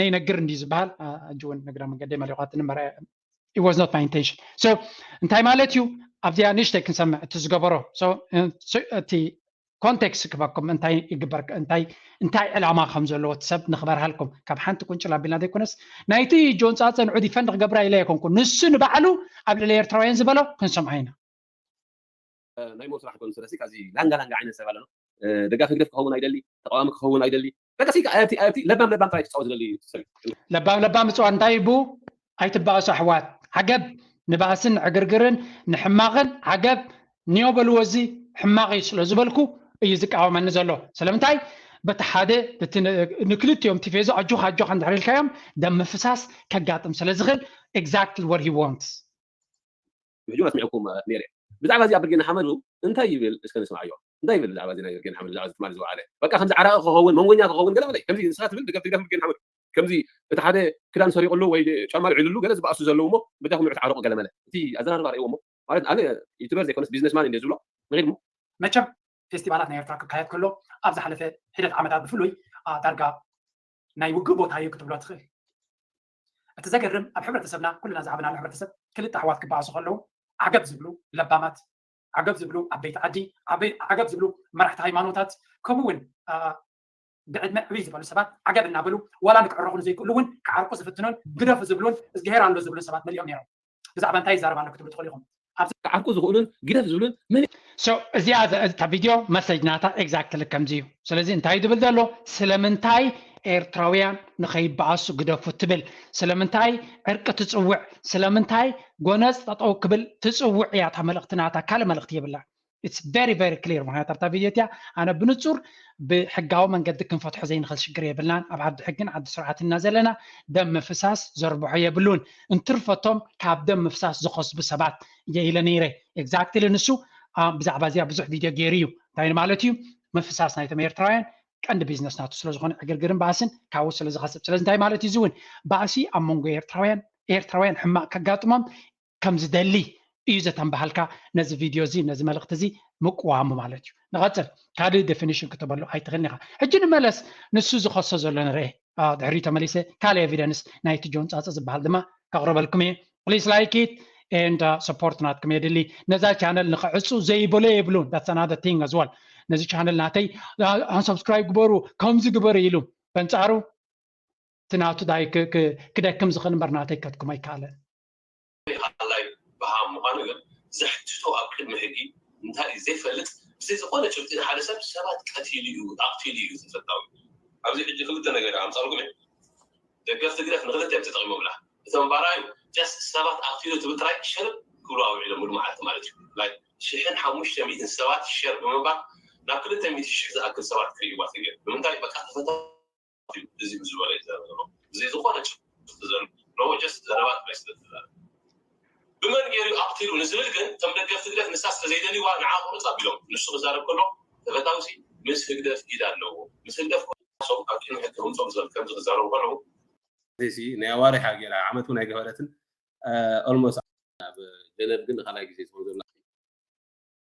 ነይነግር እንዲ ዝበሃል ሕጂ እውን ነግረ መንገዲ መሊኳትን እምበር it was not my intention። So እንታይ ማለት እዩ? ኣብዚኣ ንእሽተይ ክንሰምዕ እቲ ዝገበሮ እቲ ኮንቴክስት ክበኩም እንታይ ይግበር እንታይ እንታይ ዕላማ ከም ዘለዎ እቲ ሰብ ንክበርሃልኩም ካብ ሓንቲ ቁንጭል ኣቢልና ዘይኮነስ ናይቲ ጆን ፃፀ ንዑ ዲፈንድ ክገብራ ኢለ ኣይኮንኩ ንሱ ንባዕሉ ኣብ ልዕሊ ኤርትራውያን ዝበሎ ክንሰምዖ ኢና። ናይ ሞት ስራሕ ኮኑ ስለዚ ካብዚ ላንጋ ላንጋ ዓይነት ሰብ ኣለና። ደጋፊ ህግደፍ ክኸውን ኣይደሊ፣ ተቃዋሚ ክኸውን ኣይደሊ። በቃ ሲ ኣብቲ ኣብቲ ለባም ለባም ጥራይ ክጻወት ዝደሊ ሰብ እዩ። ለባም ለባም ምጽዋት እንታይ ይቡ ኣይትባእሱ ኣሕዋት። ዓገብ ንባእስን ዕግርግርን ንሕማቕን ዓገብ ንዮ በልዎ እዚ ሕማቕ እዩ ስለ ዝበልኩ እዩ ዝቃወመኒ ዘሎ። ስለምንታይ በቲ ሓደ በቲ ን- ንክልቲኦም ቲፌዞ ኣጆኻ ኣጆኻ እንድሕር ኢልካዮም ደም ምፍሳስ ከጋጥም ስለ ዝኽእል exactly what he wants። ሕጂ እውን ኣስሚዕኩም ነይረ። ብዛዕባ እዚ ኣብ ብርጌድ ንሓመዱ እንታይ ይብል እስከ ንስምዓዮ። እንታይ ይብል ብዛዕባ እዚ ናይ ብርጌድ ንሓመዱ ብዛዕባ እዚ ትማሊ ዝወዓለ? በቃ ከምዚ ዓራቂ ክኸውን መንጎኛ ክኸውን ገለ በለ። ከምዚ ንስኻ ትብል ደገፍ ደገፍ ብርጌድ ንሓመዱ ከምዚ እቲ ሓደ ክዳን ሰሪቕሉ ወይ ጫማ ልዒልሉ ገለ ዝበኣሱ ዘለዉ እሞ በጃኹም ንዑ ተዓረቑ ገለ መለ። እቲ ኣዘራርባ ርእይዎ እሞ ማለት ኣነ ዩቱበር ዘይኮነስ ቢዝነስማን እንደ ዝብሎ ንኺድ እሞ መቸም ፌስቲቫላት ናይ ኤርትራ ክካየድ ከሎ ኣብ ዝሓለፈ ሒደት ዓመታት ብፍሉይ ዳርጋ ናይ ውግእ ቦታ እዩ ክትብሎ ትኽእል። እቲ ዘገርም ኣብ ሕብረተሰብና ኩልና ዝዓበናሉ ሕብረተሰብ ክልተ ኣሕዋት ክበኣሱ ከለዉ ዓገብ ዝብሉ ለባማት፣ ዓገብ ዝብሉ ዓበይቲ ዓዲ፣ ዓገብ ዝብሉ መራሕቲ ሃይማኖታት ከምኡ እውን ብዕድመ ዕብይ ዝበሉ ሰባት ዓገብ እናበሉ ዋላ ንክዕረቑ ንዘይክእሉ እውን ክዓርቁ ዝፍትኑን ግደፉ ዝብሉን እዝግሄር ኣሎ ዝብሉን ሰባት መሊኦም ነይሮም። ብዛዕባ እንታይ ይዛረብ ኣሎ ክትብሉ ትኽእሉ ኢኹም። ኣብዚ ክዓርቁ ዝኽእሉን ግደፍ ዝብሉን መን እዮም? So እዚኣ እታ ቪድዮ መሰጅ ናታ exactly ከምዚ እዩ። ስለዚ እንታይ እዩ ዝብል ዘሎ? ስለምንታይ ኤርትራውያን ንኸይበኣሱ ግደፉ ትብል? ስለምንታይ ዕርቂ ትጽውዕ? ስለምንታይ ጎነጽ ጠጠው ክብል ትጽውዕ እያ እታ መልእኽቲ ናታ፣ ካልእ መልእኽቲ የብላን። It's very very clear። ምኽንያቱ ኣብታ ቪድዮ እቲኣ ኣነ ብንጹር ብሕጋዊ መንገዲ ክንፈትሖ ዘይንኽእል ሽግር የብልናን። ኣብ ዓዲ ሕግን ዓዲ ስርዓትን ኢና ዘለና። ደም ምፍሳስ ዘርብሖ የብሉን። እንትርፈቶም ካብ ደም ምፍሳስ ዝኸስቡ ሰባት እየ ኢለ ነይረ። Exactly ንሱ ብዛዕባ እዚኣ ብዙሕ ቪድዮ ገይሩ እዩ። እንታይ ማለት እዩ? ምፍሳስ ናይቶም ኤርትራውያን ቀንዲ ቢዝነስ ናቱ ስለዝኾነ ዕግርግርን ባእስን ካብኡ ስለዝኸስብ። ስለዚ እንታይ ማለት እዩ? እዚ እውን ባእሲ ኣብ መንጎ ኤርትራውያን ኤርትራውያን ሕማቕ ከጋጥሞም ከም ዝደሊ እዩ ዘተንባሃልካ ነዚ ቪድዮ እዚ ነዚ መልእኽቲ እዚ ምቅዋሙ ማለት እዩ። ንቐጽል ካልእ ዴፊኒሽን ክትበሉ ኣይትኽእልን ኢኻ። ሕጂ ንመለስ ንሱ ዝኸሶ ዘሎ ንርኤ። ድሕሪ ተመሊሰ ካልእ ኤቪደንስ ናይቲ ጆን ጻጸ ዝበሃል ድማ ከቕርበልኩም እየ። Please like it and support ናትኩም የድሊ። ነዛ ቻነል ንኽዕጹ ዘይበሎ የብሉን። That's another thing as well። ነዚ ቻነል ናተይ unsubscribe ግበሩ ከምዚ ግበሩ ኢሉ በንጻሩ እቲ ናቱ ዳይ ክደክም ዝኽእል እምበር ናተይ ከድክሞ ኣይከኣለን። ሃላይ ብሃም ምዃኑ ግን ዘሕትቶ ኣብ ቅድሚ ሕጊ እንታይ እዩ ዘይፈልጥ ብዘይ ዝኾነ ጭብጢ ሓደ ሰብ ሰባት ቀቲሉ እዩ ኣቕቲሉ እዩ ተፈታዊ። ኣብዚ ሕጂ ክልተ ነገር ኣምፃልኩም እየ። ደገፍቲ ግደፍ ንክልተ እዮም ተጠቂሞምላ። እቶም ባራዩ ጀስት ሰባት ኣቕቲሉ ትብል ጥራይ ሸርብ ክብሉ ኣውዒሎምሉ መዓልቲ ማለት እዩ። ላይክ ሽሕን ሓሙሽተ ሚእትን ሰባት ሸር ብምንባር ናብ ክልተ ሚእቲ ሽሕ ዝኣክል ሰባት ክርእይዋ ተገይሩ። ንምንታይ በቃ ተፈታዊ እዩ እዚ ምስ ዝበለ እዩ ዝዛረብ ዘሎ። ብዘይ ዝኾነ ጭብጢ ዘሎ ጀስት ዘረባ ጥራይ ስለ ዝዛረብ። ብመን ገይሩ ኣቕቲሉ ንዝብል ግን እቶም ደገፍቲ ህግደፍ ንሳ ስለ ዘይደልይዋ ንዓ ቁርፅ ኣቢሎም። ንሱ ክዛረብ ከሎ ተፈታውሲ ምስ ህግደፍ ኢድ ኣለዎ። ምስ ህግደፍ ኮሶም ኣብ ቅድሚ ሕጊ ክምፅኦም ዝብል ከምዚ ክዛረቡ ከለዉ። እዚ ናይ ኣዋርሕ እያ ገይራ ዓመት እውን ኣይገበረትን። ኦልሞስት ኣብ ጀነቭ ግን ንካልኣይ ግዜ ትኾን ዘላ።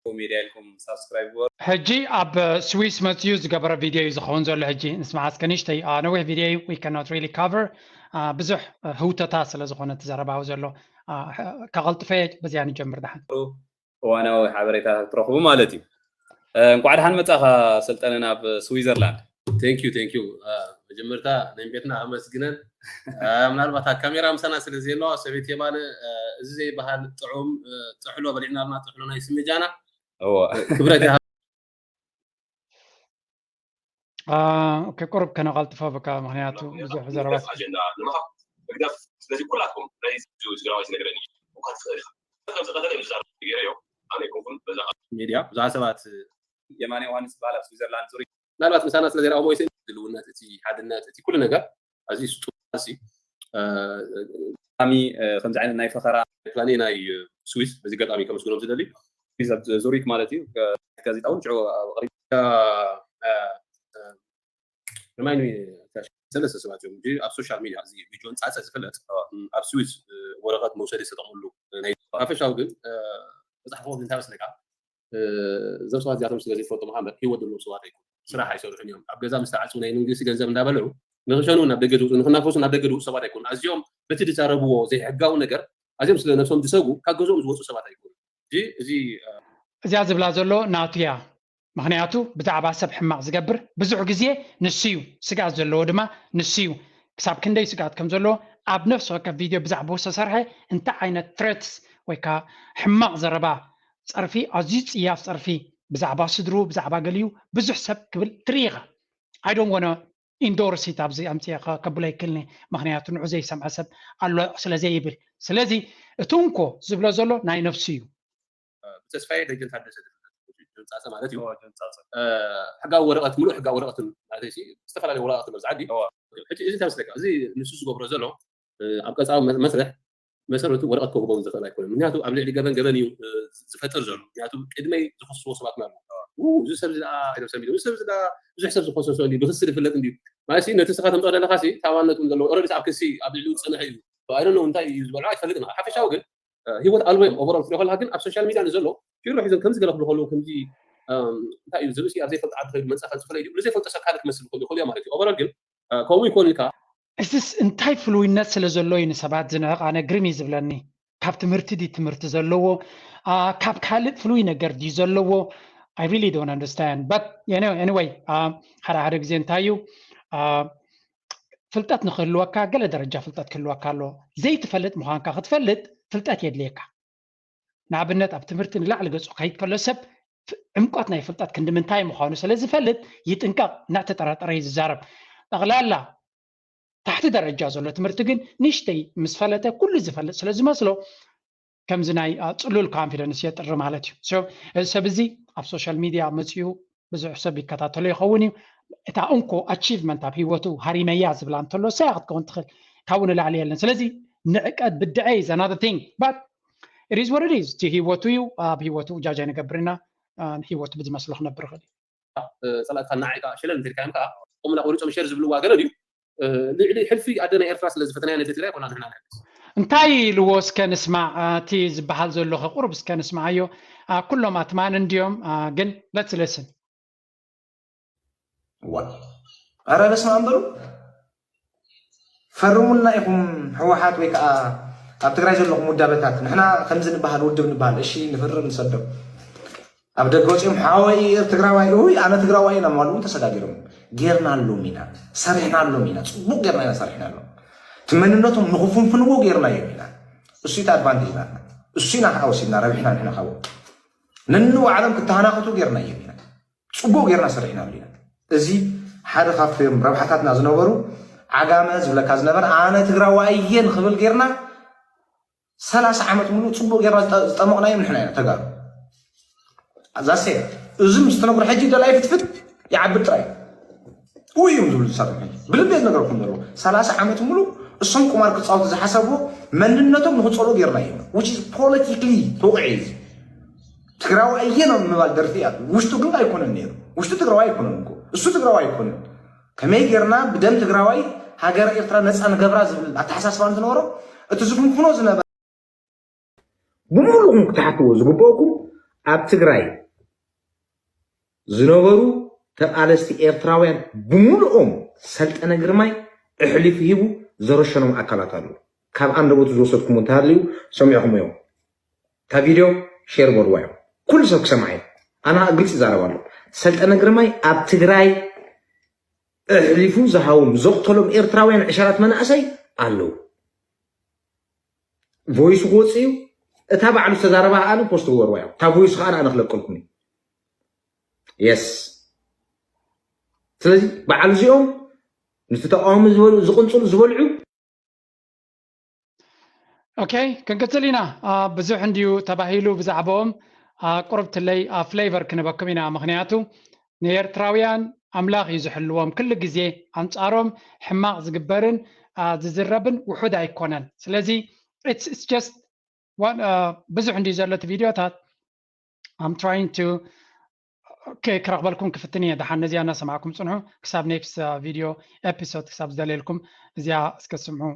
ሜድያ ኢልኩም ሳብስክራይብ ግበሩ። ሕጂ ኣብ ስዊስ መፅዩ ዝገበረ ቪድዮ እዩ ዝኸውን ዘሎ። ሕጂ ንስማዓ እስከ ንእሽተይ ነዊሕ ቪድዮ እዩ። We cannot really cover ብዙሕ ህውተታ ስለ ዝኾነ እቲ ዘረባዊ ዘሎ ከቐልጥፈ በዚያ ንጀምር ደሓን። እዋናዊ ሓበሬታታት ክትረኽቡ ማለት እዩ። እንቋዕ ደሓን መጻኻ ሰልጠነ ናብ ስዊዘርላንድ። Thank you thank you። መጀመርታ ናይ ቤትና ኣመስግነን። ምናልባት ኣብ ካሜራ ምሳና ስለ ዘየለዋ ሰበይቲ የማነ እዚ ዘይበሃል ጥዑም ጥሕሎ በሊዕናልና ጥሕሎ ናይ ስምጃና እወ ክብረት ይሃብ። ኦኬ ቁሩብ ከነቐልጥፎ በቃ ምክንያቱ ብዙሕ ዘረባ ኣጀንዳ ንምሃብ ህግደፍ ስለዚ ኩላትኩም ናይ ትግራዋይ ዝነገረኒ እኳ ትኽእል ኢኻ ከምዚ ቀተለ እዩ ዝዛረብ ገይረዮ ኣነ ኣይኮንኩን በዛ ሜድያ ብዙሓት ሰባት የማነ ዮሃንስ ዝበሃል ኣብ ስዊዘርላንድ ዙሪ ምናልባት ምሳና ስለ ዘይረኣኹሞ ይስእል ድልውነት እቲ ሓድነት እቲ ኩሉ ነገር ኣዝዩ ስጡም ሲ ሚ ከምዚ ዓይነት ናይ ፈኸራ ፕላኔ ናይ ስዊስ በዚ ገጣሚ ከመስግኖም ዝደሊ ኣብ ዙሪክ ማለት እዩ ጋዜጣ እውን ሽዑ ኣቕሪቡ remind me ሰለስተ ሰባት እዮም እንጂ ኣብ ሶሻል ሚድያ እዚ ብጆን ጻጸ ዝፍለጥ ኣብ ስዊዝ ወረቐት መውሰዲ ዝተጠቕምሉ ናይ ሓፈሻዊ ግን መፅሓፎም እንታይ መስለካ? እዞም ሰባት እዚኣቶም ስለ ዘይፈልጡ መሓመድ ህይወት ዘለዎም ሰባት ኣይኮኑ። ስራሕ ኣይሰርሑን እዮም። ኣብ ገዛ ምስ ተዓፅው ናይ መንግስቲ ገንዘብ እንዳበልዑ ንክሸኑ ናብ ደገ ዝውፅኡ ንክናፈሱ ናብ ደገ ዝውፅኡ ሰባት ኣይኮኑ። ኣዚኦም በቲ ዝዛረብዎ ዘይሕጋዊ ነገር ኣዚኦም ስለ ነብሶም ዝሰጉ ካብ ገዝኦም ዝወፁ ሰባት ኣይኮኑ። እዚ እዚኣ ዝብላ ዘሎ ናቱ እያ። ምክንያቱ ብዛዕባ ሰብ ሕማቕ ዝገብር ብዙሕ ግዜ ንሱ እዩ። ስግኣት ዘለዎ ድማ ንሱ እዩ። ክሳብ ክንደይ ስግኣት ከም ዘለዎ ኣብ ነፍሲ ወከፍ ቪድዮ ብዛዕባኡ ዝተሰርሐ እንታይ ዓይነት ትረትስ ወይ ከዓ ሕማቕ ዘረባ፣ ፀርፊ፣ ኣዝዩ ፅያፍ ፀርፊ ብዛዕባ ስድሩ ብዛዕባ ገሊኡ ብዙሕ ሰብ ክብል ትርኢ ኢኻ። I don't wanna endorse it ኣብዚ ኣምፅአ ከብሎ ይክልኒ። ምክንያቱ ንዑ ዘይሰምዐ ሰብ ኣሎ ስለ ዘይብል። ስለዚ እቲ እንኮ ዝብሎ ዘሎ ናይ ነፍሱ እዩ። ብተስፋዬ ደጀን ታደሰ ዝፍለጥ ጆን ጻጸ ማለት እዩ። ሕጋዊ ወረቐት ሙሉእ ሕጋዊ ወረቐት ማለት እዩ። ዝተፈላለዩ ወረቐት ኣብዚ ዓዲ ሕጂ እዚ እንታይ መስለካ? እዚ ንሱ ዝገብሮ ዘሎ ኣብ ቀጻዊ መስርሕ መሰረቱ ወረቐት ከውህቦም ዝኽእል ኣይኮነን። ምክንያቱ ኣብ ልዕሊ ገበን ገበን እዩ ዝፈጥር ዘሎ። ምክንያቱ ቅድመይ ዝኸስዎ ሰባት ማለት እዩ። እዚ ሰብ እዚ ደኣ ኣይነብሰም እዚ ሰብ እዚ ደኣ ብዙሕ ሰብ ዝኸሰሰሉ እዩ። ብክሲ ዝፍለጥ እንድዩ ማለት ነቲ ስኻ ተምፅኦ ዘለካ ታዋነት ዘለዎ ኦረዲ ኣብ ክሲ ኣብ ልዕሊኡ ዝፀንሐ እዩ። ኣይደለ እንታይ እዩ ዝበልዖ ኣይፈልጥን። ሓፈሻዊ ግን ህይወት ኣልቦ እዮም። ኦቨሮል ትሪኦ ከለካ ግን ኣብ ሶሻል ሚድያ ንዘሎ ፊሮ ሒዞም ከምዚ ገለ ክብሉ ከለዉ ከምዚ እንታይ እዩ ዝብሲ ኣብ ዘይፈልጥ ዓዲ ከይዱ መፅኣ ዝኽእል እዩ። ንዘይፈልጦ ሰብ ካልእ ክመስል ክኽእል ይኽእል እዩ ማለት እዩ። ኦቨሮል ግን ከምኡ ይኮን ኢልካ እዚስ እንታይ ፍሉይነት ስለ ዘሎ እዩ ንሰባት ዝንዕቕ? ኣነ ግርም እዩ ዝብለኒ። ካብ ትምህርቲ ድዩ ትምህርቲ ዘለዎ? ካብ ካልእ ፍሉይ ነገር ድዩ ዘለዎ? I really don't understand. But anyway ሓደ ሓደ ግዜ እንታይ እዩ ፍልጠት ንክህልወካ ገለ ደረጃ ፍልጠት ክህልወካ ኣለዎ። ዘይትፈልጥ ምዃንካ ክትፈልጥ ፍልጠት የድልየካ። ንኣብነት ኣብ ትምህርቲ ንላዕሊ ገፁ ከይድ ከሎ ሰብ ዕምቆት ናይ ፍልጠት ክንዲ ምንታይ ምዃኑ ስለ ዝፈልጥ ይጥንቀቕ። እናተጠራጠረ እዩ ዝዛረብ። ጠቕላላ ታሕቲ ደረጃ ዘሎ ትምህርቲ ግን ንእሽተይ ምስ ፈለጠ ኩሉ ዝፈልጥ ስለ ዝመስሎ ከምዚ ናይ ፅሉል ኮንፊደንስ የጥሪ ማለት እዩ። እዚ ሰብ እዚ ኣብ ሶሻል ሚድያ መፅኡ ብዙሕ ሰብ ይከታተሎ ይኸውን እዩ። እታ እንኮ ኣቺቭመንት ኣብ ህይወቱ ሃሪመያ ዝብላ እንተሎ ሰያ ክትከውን ትኽእል ካብኡ ንላዕሊ የለን። ስለዚ ንዕቀት ብድዐ is another thing but it is what it is። እቲ ህይወቱ እዩ። ኣብ ህይወቱ ጃጃ ንገብርና ህይወቱ ብዝመስሎ ክነብር ይኽእል እዩ። ፀላእትካ እናዓይካ ሸለል እንተልካዮም ከዓ ከምኡ ቆሪፆም ሸር ዝብልዋ ገለ ድዩ? ልዕሊ ሕልፊ ኣደ ናይ ኤርትራ ስለ ዝፈተናያ ነቲ ትግራይ ኮና ንሕና ንሕግዝ። እንታይ ኢልዎ እስከ ንስማዕ እቲ ዝበሃል ዘሎ ከቁርብ እስከ ንስማዓዮ። ኩሎም ኣትማን እንድዮም ግን let's listen። ዋ ኣረ በስመ ኣብ በሉ። ፈርሙልና ኢኹም ህወሓት ወይ ከዓ ኣብ ትግራይ ዘለኹም ውዳበታት ንሕና ከምዚ ንበሃል ውድብ ንበሃል እሺ ንፍርም ንሰዶም ኣብ ደገ ወፂኦም ሓወይ ትግራዋይ እይ ኣነ ትግራዋይ ኢና ማሉ እውን ተሰጋጊሮም ጌርናሎም ኢና ሰሪሕናሎም ኢና ፅቡቅ ጌርና ኢና ሰሪሕናሎም እቲ መንነቶም ንክፍንፍንዎ ጌርናዮም ኢና እሱ እቲ ኣድቫንቴጅ ናትና እሱ ኢና ከዓ ወሲድና ረቢሕና ንሕና ካብኡ ነንባዕሎም ክተሃናኸቱ ጌርናዮም ኢና ፅቡቅ ጌርና ሰሪሕናሉ ኢና እዚ ሓደ ካብቶም ረብሓታትና ዝነበሩ ዓጋመ ዝብለካ ዝነበረ ኣነ ትግራዋይ እየ ንክብል ጌርና ሰላሳ ዓመት ሙሉእ ፅቡቅ ጌርና ዝጠመቅናዮም ንሕና ኢና ተጋሩ ዛሰ እዚ ምስ ተነግሮ ሕጂ ደላይ ፍትፍት ይዓብድ ጥራይ እዩ እዮም ዝብሉ ዝሳቶም ሕጂ ብልቤት ነገርኩም ዘለዎ ሰላሳ ዓመት ሙሉእ እሶም ቁማር ክፃወቱ ዝሓሰብዎ መንነቶም ንክፀልኡ ጌርናዮም which is politically ተውቅዒ እዩ ትግራዋይ እየ ነው ምባል ደርፊ እያ ውሽጡ ግን ኣይኮነን ነይሩ ውሽጡ ትግራዋይ ኣይኮነን እኮ እሱ ትግራዋይ ኣይኮነን ከመይ ጌርና ብደም ትግራዋይ ሃገረ ኤርትራ ነፃ ንገብራ ዝብል ኣተሓሳስባ እንትነበሮ እቲ ዝፍንፍኖ ዝነበረ ብምሉእኩም ክትሓትዎ ዝግበአኩም ኣብ ትግራይ ዝነበሩ ተቃለስቲ ኤርትራውያን ብምሉኦም ሰልጠነ ግርማይ ኣሕሊፉ ሂቡ ዘረሸኖም ኣካላት ኣለዉ ካብ ኣንደበቱ ዝወሰድኩም እንተሃልዩ ሰሚዕኹም እዮም እታ ቪድዮ ሼር በልዋ እዮም ኩሉ ሰብ ክሰምዓ እዩ ኣነ ግልፂ ይዛረብ ኣሎ ሰልጠነ ግርማይ ኣብ ትግራይ ኣሕሊፉ ዝሃቦም ዘቕተሎም ኤርትራውያን ዕሸላት መናእሰይ ኣለዉ ቮይሱ ክወፅእ እዩ እታ ባዕሉ ዝተዛረባ ከዓ ፖስት ግበርዋ እዮም እታ ቮይሱ ከዓ ኣነ ክለቀልኩም እዩ የስ ስለዚ በዓል እዚኦም ምስቲ ተቃዋሚ ዝቅንፅሉ ዝበልዑ ኦኬ ክንቅፅል ኢና ብዙሕ እንድዩ ተባሂሉ ብዛዕባኦም ቁርብትለይ ፍሌቨር ክንበኩም ኢና ምክንያቱ ንኤርትራውያን ኣምላኽ እዩ ዝሕልዎም ክሉ ግዜ ኣንጻሮም ሕማቕ ዝግበርን ዝዝረብን ውሑድ ኣይኮነን ስለዚ just ብዙሕ እንድዩ ዘሎ እቲ ቪድዮታት I'm trying to ኦኬ፣ ክረኽበልኩም ክፍትን እየ። ደሓን ነዚኣ እናሰማዕኩም ጽንሑ። ክሳብ ኔክስት ቪድዮ ኤፒሶድ ክሳብ ዝደልየልኩም እዚኣ እስከ ስምዑ።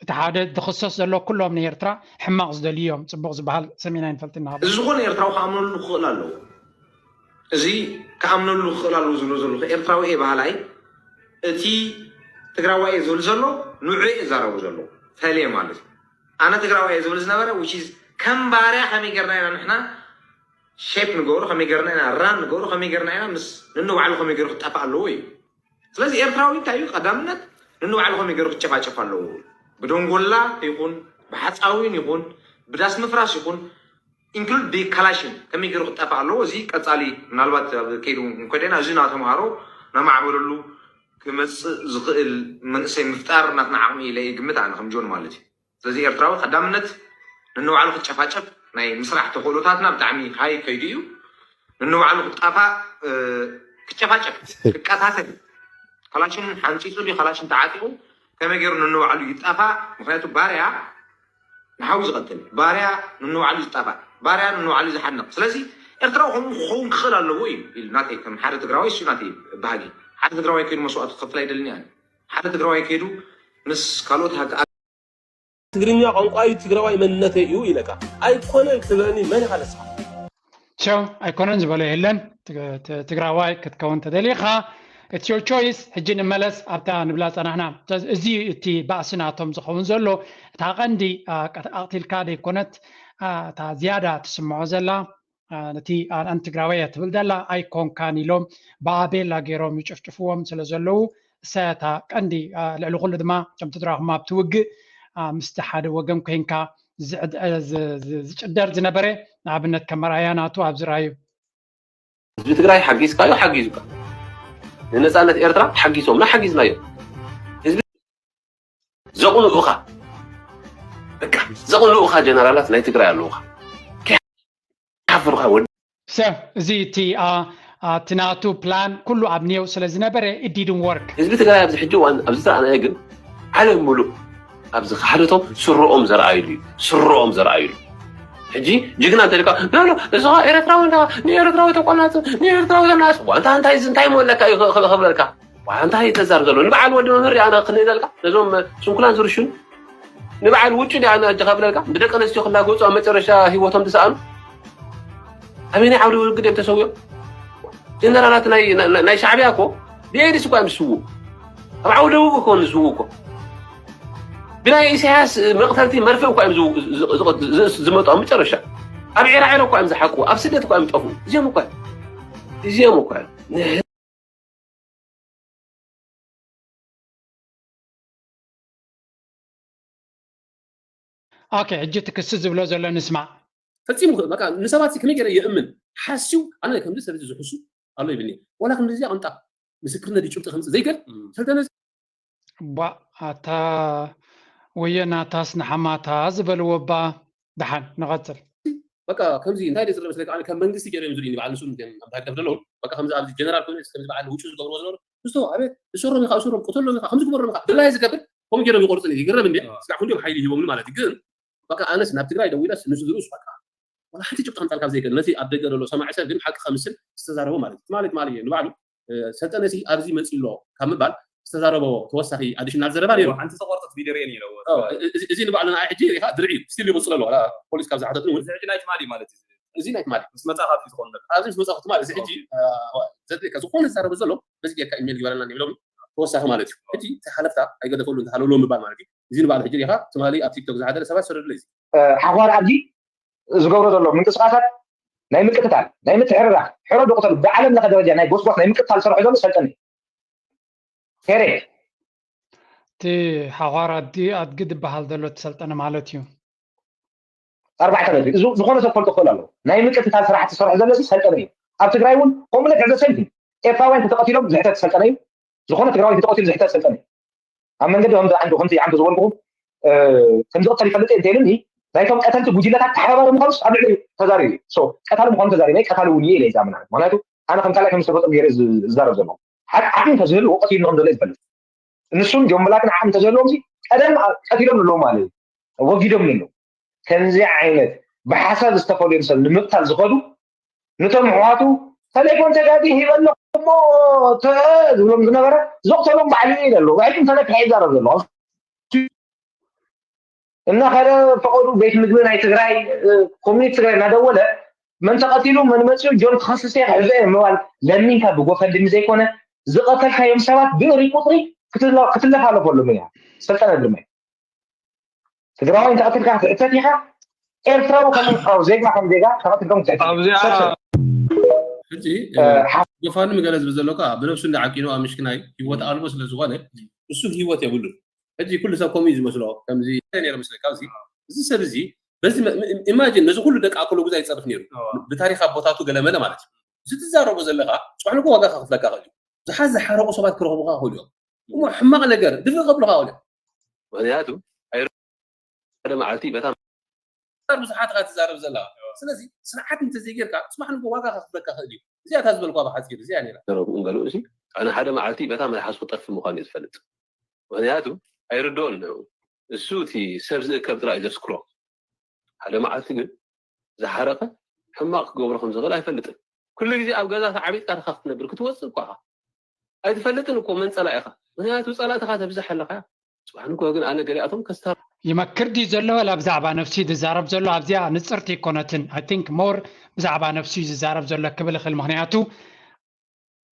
እቲ ሓደ ዝኽሰስ ዘሎ ኩሎም ንኤርትራ ሕማቕ ዝደልዩ እዮም፣ ጽቡቕ ዝበሃል ሰሚዕና ኣይንፈልጥን ኢና። እዚ ዝኾነ ኤርትራዊ ክኣምነሉ ክኽእል ኣለዎ። እዚ ክኣምነሉ ክኽእል ኣለዎ ዝብሎ ዘለኹ ኤርትራዊ እየ በሃላይ፣ እቲ ትግራዋይ እየ ዝብል ዘሎ ንዑ እየ ዝዛረቡ ዘሎ፣ ፈልየ ማለት እዩ። ኣነ ትግራዋይ እየ ዝብል ዝነበረ which is ከም ባርያ ከመይ ጌርና ኢና ንሕና ሼፕ ንገብሮ፣ ከመይ ጌርና ኢና ራን ንገብሮ፣ ከመይ ጌርና ኢና ምስ ንንባዕሉ ከመይ ገይሩ ክጠፋእ ኣለዎ እዩ። ስለዚ ኤርትራዊ እንታይ እዩ ቀዳምነት ንንባዕሉ ከመይ ገይሩ ክጨፋጨፍ ኣለዎ። ብደንጎላ ይኹን ብሓፃዊን ይኹን ብዳስ ምፍራስ ይኹን ኢንክሉድ ብካላሽን ከመይ ገይሩ ክጠፋእ ኣለዎ። እዚ ቀፃሊ ምናልባት ኣብ ከይዱ እንኮደና እዚ ናተምሃሮ ናማዕበለሉ ክመፅእ ዝኽእል መንእሰይ ምፍጣር ናትና ዓቕሚ ኢለ ይግምት ኣነ ከም ጆን ማለት እዩ። ስለዚ ኤርትራዊ ቀዳምነት ንንባዕሉ ክጨፋጨፍ ናይ ምስራሕ ተኽእሎታትና ብጣዕሚ ሃይ ከይዱ እዩ። ንንባዕሉ ክጣፋእ ክጨፋጨፍ ክቀታተል ካላሽን ሓንፂፁ ድዩ ካላሽን ተዓጢቑ ከመይ ገይሩ ንንባዕሉ ይጣፋእ? ምክንያቱ ባርያ ንሓው ዝቐትል ባርያ ንንባዕሉ ዝጣፋእ ባርያ ንንባዕሉ ዝሓንቕ። ስለዚ ኤርትራዊ ከምኡ ክኸውን ክኽእል ኣለዎ እዩ ኢሉ ናተይ ከም ሓደ ትግራዋይ እሱ ናተይ ባህጊ ሓደ ትግራዋይ ከይዱ መስዋእቲ ክኸፍል ኣይደልን እየ። ሓደ ትግራዋይ ከይዱ ምስ ካልኦት ሃገ ትግርኛ ቋንቋ እዩ ትግራዋይ መንነተይ እዩ ኢለካ ኣይኮነን ክትብለኒ መን ኢኻ ንስኻ? ቸው ኣይኮነን ዝበሎ የለን። ትግራዋይ ክትከውን ተደሊኻ it's your choice። ሕጂ ንመለስ ኣብታ ንብላ ጸናሕና። እዚ እቲ ባእሲ ናቶም ዝኸውን ዘሎ እታ ቀንዲ ኣቕቲልካ ደይኮነት እታ ዝያዳ ትስምዖ ዘላ ነቲ ኣን ትግራዋይ እያ ትብል ዘላ ኣይኮንካን ኢሎም ብኣቤላ ገይሮም ይጭፍጭፍዎም ስለ ዘለዉ እሳ እያ እታ ቀንዲ። ልዕሊ ኩሉ ድማ ከም ትድራኹም ኣብቲ ውግእ ምስቲ ሓደ ወገን ኮይንካ ዝጭደር ዝነበረ ንኣብነት ከም መርኣያ ናቱ ኣብዚ ረኣዩ። ህዝቢ ትግራይ ሓጊዝካዮ ሓጊዙካ ንነፃነት ኤርትራ ሓጊዞምና ሓጊዝናዮ ህዝቢ ዘቕንኡኻ በቃ ዘቕንኡኻ ጀነራላት ናይ ትግራይ ኣለዉኻ ከይሓፍሩኻ ወዲ ሰብ እዚ እቲ እቲ ናቱ ፕላን ኩሉ ኣብ ኔው ስለ ዝነበረ it didn't work። ህዝቢ ትግራይ ኣብዚ ሕጂ እዋን ኣብዚ ዝረኣናዮ ግን ዓለም ሙሉእ ኣብዚ ክሓደቶም ስረኦም ዘርኣይሉ እዩ ስረኦም ዘርኣይሉ ሕጂ ጅግና እንተልካ ናሎ እዚ ኸ ኤረትራዊ እንዳ ንኤረትራዊ ተቋናጽ ንኤረትራዊ ተናጽ ዋንታ እንታይ እንታይ መለካ እዩ ክብለልካ እንታይ ተዛር ዘሎ ንበዓል ወዲ መምህር ኣነ ክንእለልካ ነዞም ስንኩላን ዝርሽኑ ንበዓል ውጭ ዲኣ ኣነ ኣጀኻ ብለልካ ብደቂ ኣንስትዮ ክላገጹ ኣብ መጨረሻ ህይወቶም ዝሰኣኑ ኣበየናይ ዓውዲ ውግድ እዮም ተሰዊኦም ጀነራላት ናይ ሻዕቢያ እኮ ብኤድስ እኳ እዮም ዝስውኡ ኣብ ዓውደ ውግ እኮ ዝስውኡ እኮ ብናይ ኢሳያስ መቕተልቲ መርፍእ እኳ እዮም ዝመጡ ኣብ መጨረሻ ኣብ ዒራዒሮ እኳ እዮም ዝሓቁ ኣብ ስደት እኳ እዮም ጠፍኡ እዚኦም እኳ እዚኦም እኳ እዮም ኦኬ ሕጂ እቲ ክሲ ዝብሎ ዘሎ ንስማዕ። ፈጺሙ በቃ ንሰባት ከመይ ገይረ የእምን ሓስዩ ኣነ ከምዚ ሰብ ዝሕሱ ኣሎ ይብልኒ ዋላ ክንዲ እዚኣ ቅንጣ ምስክርነት እዩ ጭብጢ ከምፅእ ዘይክእል ሰልጠነ ቧእ ኣታ ወዮ ናታስ ንሓማታ ዝበልዎ እባ ደሓን ንቐፅል። በቃ ከምዚ እንታይ ደይ ዝረመስለካ ኣነ ከም መንግስቲ ገይሮም ዝርእዩኒ በዓል ንሱ ኣብ ህግደፍ ዘለዉ በቃ ከምዚ ኣብዚ ጀነራል ኮይኑ ከምዚ በዓል ውጩ ዝገብርዎ ዝነበሩ ንስቶ ኣቤት እሰሮም ኢኻ እሰሮም ቅተሎም ኢኻ ከምዚ ግበሮም ኢኻ ድላየ ዝገብር ከምኡ ገይሮም ይቆርፅኒ ይግረም እንዲ ስጋዕ ክንዲኦም ሓይሊ ሂቦምኒ ማለት እዩ ግን በቃ ኣነስ ናብ ትግራይ ደዊለስ ንስድርኡስ በቃ ዋላ ሓንቲ ጭብጢ ከምፃልካ ዘይክእል ነቲ ኣብ ደገ ዘሎ ሰማዒ ሰብ ግን ሓቂ ከምስል ዝተዛረቦ ማለት እዩ ትማሊ ትማሊ ንባዕሉ ሰልጠነ ሲ ኣብዚ መፂ ኣሎ ካብ ምባል ዝተዛረቦ ተወሳኺ ኣዲሽናል ዘረባ ነይሩ ሓንቲ ተቆርጠት ቪድዮ ርኤ ነይረ እዚ ንባዕሉ ንኣይ ሕጂ ሪኢኻ ድርዒ ስቲል ይቕፅሎ ኣሎ ፖሊስ ካብ ዝሓተትኒ እውን እዚ ሕጂ ናይ ትማሊ ማለት እዩ እዚ ናይ ትማሊ ምስ መፃኻ ዝኸውን ነገር ኣብዚ ምስ መፃኹ ትማሊ እዚ ሕጂ ዘድልየካ ዝኾነ ዝዛረበ ዘሎ በዚ ጌርካ ኢሜል ይበለና ይብሎም ተወሳኺ ማለት እዩ ሕጂ ተሓለፍታ ኣይገደፈሉ እንተሃለሎ ምባል ማለት እዩ እዚ ንባዕሉ ሕጂ ሪኢኻ ትማሊ ኣብ ቲክቶክ ዝሓደረ ሰባት ሰደዱለይ ሓጓር ኣብዚ ዝገብሮ ዘሎ ምንቅስቃሳት ናይ ምቅትታል ናይ ምትሕርራክ ሕረዱ ቅተሉ ብዓለም ለኸ ደረጃ ናይ ጎስጓስ ናይ ምቅትታል ዝሰርሖ ዘሎ ሰልጠነ እዩ። ፔሬድ። እቲ ሓዃር ኣዲ ኣድጊ ዝበሃል ዘሎ እቲ ሰልጠነ ማለት እዩ። ኣርባዕተ ነጥቢ እዚ ዝኾነ ሰብ ክፈልጦ ክኽእል ኣለዎ። ናይ ምቅትታል ስራሕቲ ዝሰርሖ ዘሎ እዚ ሰልጠነ እዩ። ኣብ ትግራይ እውን ኮምፕሌት ሕዘ ሰልፊ ኤርትራውያን ተተቐቲሎም ዝሕተት ሰልጠነ እዩ። ዝኾነ ትግራዋይ ተተቐቲሉ ዝሕተት ሰልጠነ እዩ። ኣብ መንገዲ ከምዚ ዓንዱ ከምዚ ዓንዱ ዝበልኩኹም ከምዚ ቅተል ይፈልጥ እየ እንተኢሉኒ ናይቶም ቀተልቲ ጉጅለታት ተሓባባሪ ምዃኑስ ኣብ ልዕሊ ተዛሪቡ እዩ። ቀታሊ ምዃኑ ተዛሪበ ቀታሊ እውን እየ ኢለ ይዛምና ምክንያቱ ኣነ ከም ካልኣይ ከም ዝተፈጥሩ ገይረ ዝዛረብ ዘለኹ ሓቂ ዓቕሚ እንተዝህሉ ወቀትሉ ከም ዘሎ እዩ ዝፈልጥ ንሱን ጆምብላክን ዓቕሚ እንተዝህልዎም ቀደም ቀቲሎም ኣለዉ ማለት እዩ ወጊዶም ኣለዉ ከምዚ ዓይነት ብሓሳብ ዝተፈልዮም ሰብ ንምቅታል ዝኸዱ ንቶም ኣሕዋቱ ተሌፎን ተጋጊ ሂበሎ እሞ ዝብሎም ዝነበረ ዘቕተሎም ባዕሉ እዩ ዘሎ። ውሕጅ እንተነክሐ ይዛረብ ዘሎ እናኸደ ፈቐዱ ቤት ምግቢ ናይ ትግራይ ኮሚኒቲ ትግራይ እናደወለ መን ተቐቲሉ መን መፅኡ ጆን ክኸስስ እየ ክሕዞ እየ ምባል ለሚንካ ብጎፈንድሚ ዘይኮነ ዝቐተልካዮም ሰባት ብእሪ ቁፅሪ ክትለፋለፈሎም እያ። ሰልጠነ ድማ ትግራዋይ እንተቐትልካ ክትሕተት ኢኻ። ኤርትራዊ ከም ኤርትራዊ ዜጋ ከም ዜጋ ተቐትልኩም ክትሕተት ኣብዚኣ ሰልጠነ ሕጂ እ፣ ጎፋንድሚ ገለ ዝብል ዘሎ ከዓ ብነብሱ እንዳዓቂኑ ኣብ ምሽክናይ ህይወት ኣልቦ ስለ ዝኾነ እሱ ህይወት የብሉን። ሕጂ ኩሉ ሰብ ከምኡ እዩ ዝመስሎ። ከምዚ ነይረ መስለካ ኣብዚ እዚ ሰብ እዚ በዚ ኢማጂን ነዚ ኩሉ ደቂ ኣክሎጉዛ ይፀርፍ ነይሩ ብታሪክ ኣቦታቱ ገለመለ ማለት እዩ። እዚ ትዛረቦ ዘለካ ፅባሕ ንጎ ዋጋ ከክፍለካ ክእል እዩ። ብዙሓት ዝሓረቁ ሰባት ክረኽቡካ ክእሉ እዮም። እሞ ሕማቕ ነገር ድፍእ ከብሉካ ክእሉ እዮም። ምክንያቱ ኣይረ- ሓደ መዓልቲ በታ ብዙሓት ኢኻ ትዛረብ ዘላ። ስለዚ ስርዓት እንተዘይጌርካ ፅባሕ ንጎ ዋጋ ከክፍለካ ክእል እዩ። እዚኣ እታ ዝበልኳ ብሓፂር እዚኣ ነይራ። ዘረብኡ እንገሉ እዚ ኣነ ሓደ መዓልቲ በታ መልሓሱ ክጠፍእ ምዃኑ እዩ ዝፈልጥ። ምክንያቱ ኣይርድኦን ነው። እሱ እቲ ሰብ ዝእከብ ጥራይ እዩ ዘስክሮ። ሓደ መዓልቲ ግን ዝሓረቐ ሕማቕ ክገብሮ ከም ዝኽእል ኣይፈልጥን። ኩሉ ግዜ ኣብ ገዛ ተዓቢጥካ ዲኻ ክትነብር? ክትወፅእ እኳ ኢኻ ኣይትፈልጥን እኮ መን ፀላኢኻ። ምክንያቱ ፀላእትኻ ተብዝሕ ኣለኻ። ፅባሕ ንግሆ ግን ኣነ ገሊኣቶም ከስታ ይመክር ድዩ ዘሎ ወላ ብዛዕባ ነፍሱ እዩ ዝዛረብ ዘሎ? ኣብዚኣ ንፅርቲ ኣይኮነትን። I think more ብዛዕባ ነፍሱ እዩ ዝዛረብ ዘሎ ክብል ይኽእል። ምክንያቱ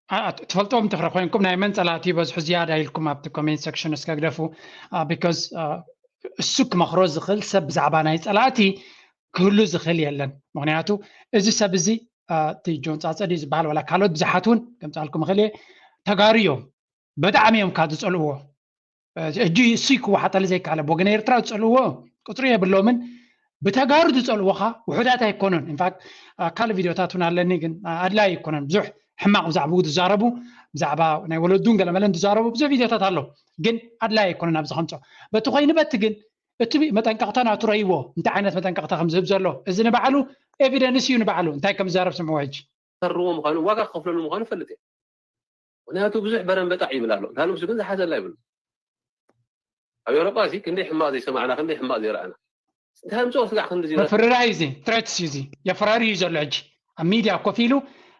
ኣ- ትፈልጥዎም ትኽረ ኮይንኩም ናይ መን ፀላእቲ ይበዝሑ ዝያዳ ኢልኩም ኣብቲ ኮሜንት ሴክሽን እስከ ግደፉ። ቢካዝ እሱ ክመኽሮ ዝኽእል ሰብ ብዛዕባ ናይ ፀላእቲ ክህሉ ዝኽእል የለን። ምክንያቱ እዚ ሰብ እዚ አ፣ እቲ ጆን ፃፀ ድዩ ዝበሃል ዋላ ካልኦት ብዙሓት እውን ከምፃልኩም ይኽእል እየ ተጋሩ እዮም። ብጣዕሚ እዮም ካብ ዝፀልእዎ። ሕጂ እሱይ ክወሓጠሉ ዘይከኣለ ብወገን ኤርትራ ዝፀልእዎ ቁፅሪ የብሎምን። ብተጋሩ ዝፀልእዎ ኸዓ ውሑዳት ኣይኮኑን። ኢንፋክት ካልእ ቪድዮታት እውን ኣለኒ፣ ግን ኣድላይ ኣይኮነን። ብዙሕ ሕማቕ ብዛዕባኡ ዝዛረቡ፣ ብዛዕባ ናይ ወለዱን ገለመለን ዝዛረቡ ብዙሕ ቪድዮታት ኣሎ፣ ግን ኣድላይ ኣይኮነን ኣብዚ ከምፅኦ። በቲ ኮይኑ በቲ ግን እቲ መጠንቀቕታ ናቱ ረይዎ፣ እንታይ ዓይነት መጠንቀቕታ ከም ዝህብ ዘሎ። እዚ ንባዕሉ ኤቪደንስ እዩ ንባዕሉ እንታይ ከም ዝዛረብ ስምዕዎ ሕጂ። ዝሰርዎ ምዃኑ ዋጋ ክኸፍለሉ ምዃኑ ፈልጥ እየ። ምክንያቱ ብዙሕ በረንበጣዕ ይብል ኣሎ። እንታ ንሱ ግን ዝሓዘላ ይብሉ። ኣብ ኤውሮጳ እዚ ክንደይ ሕማቕ ዘይሰማዕና ክንደይ ሕማቕ ዘይረኣና እንታይ ምፅኦ ስጋዕ ክንዲ ዜና ምፍርራህ እዩ እዚ፣ ትሬትስ እዩ እዚ። የፈራሪ እዩ ዘሎ ሕጂ ኣብ ሚድያ ኮፍ ኢሉ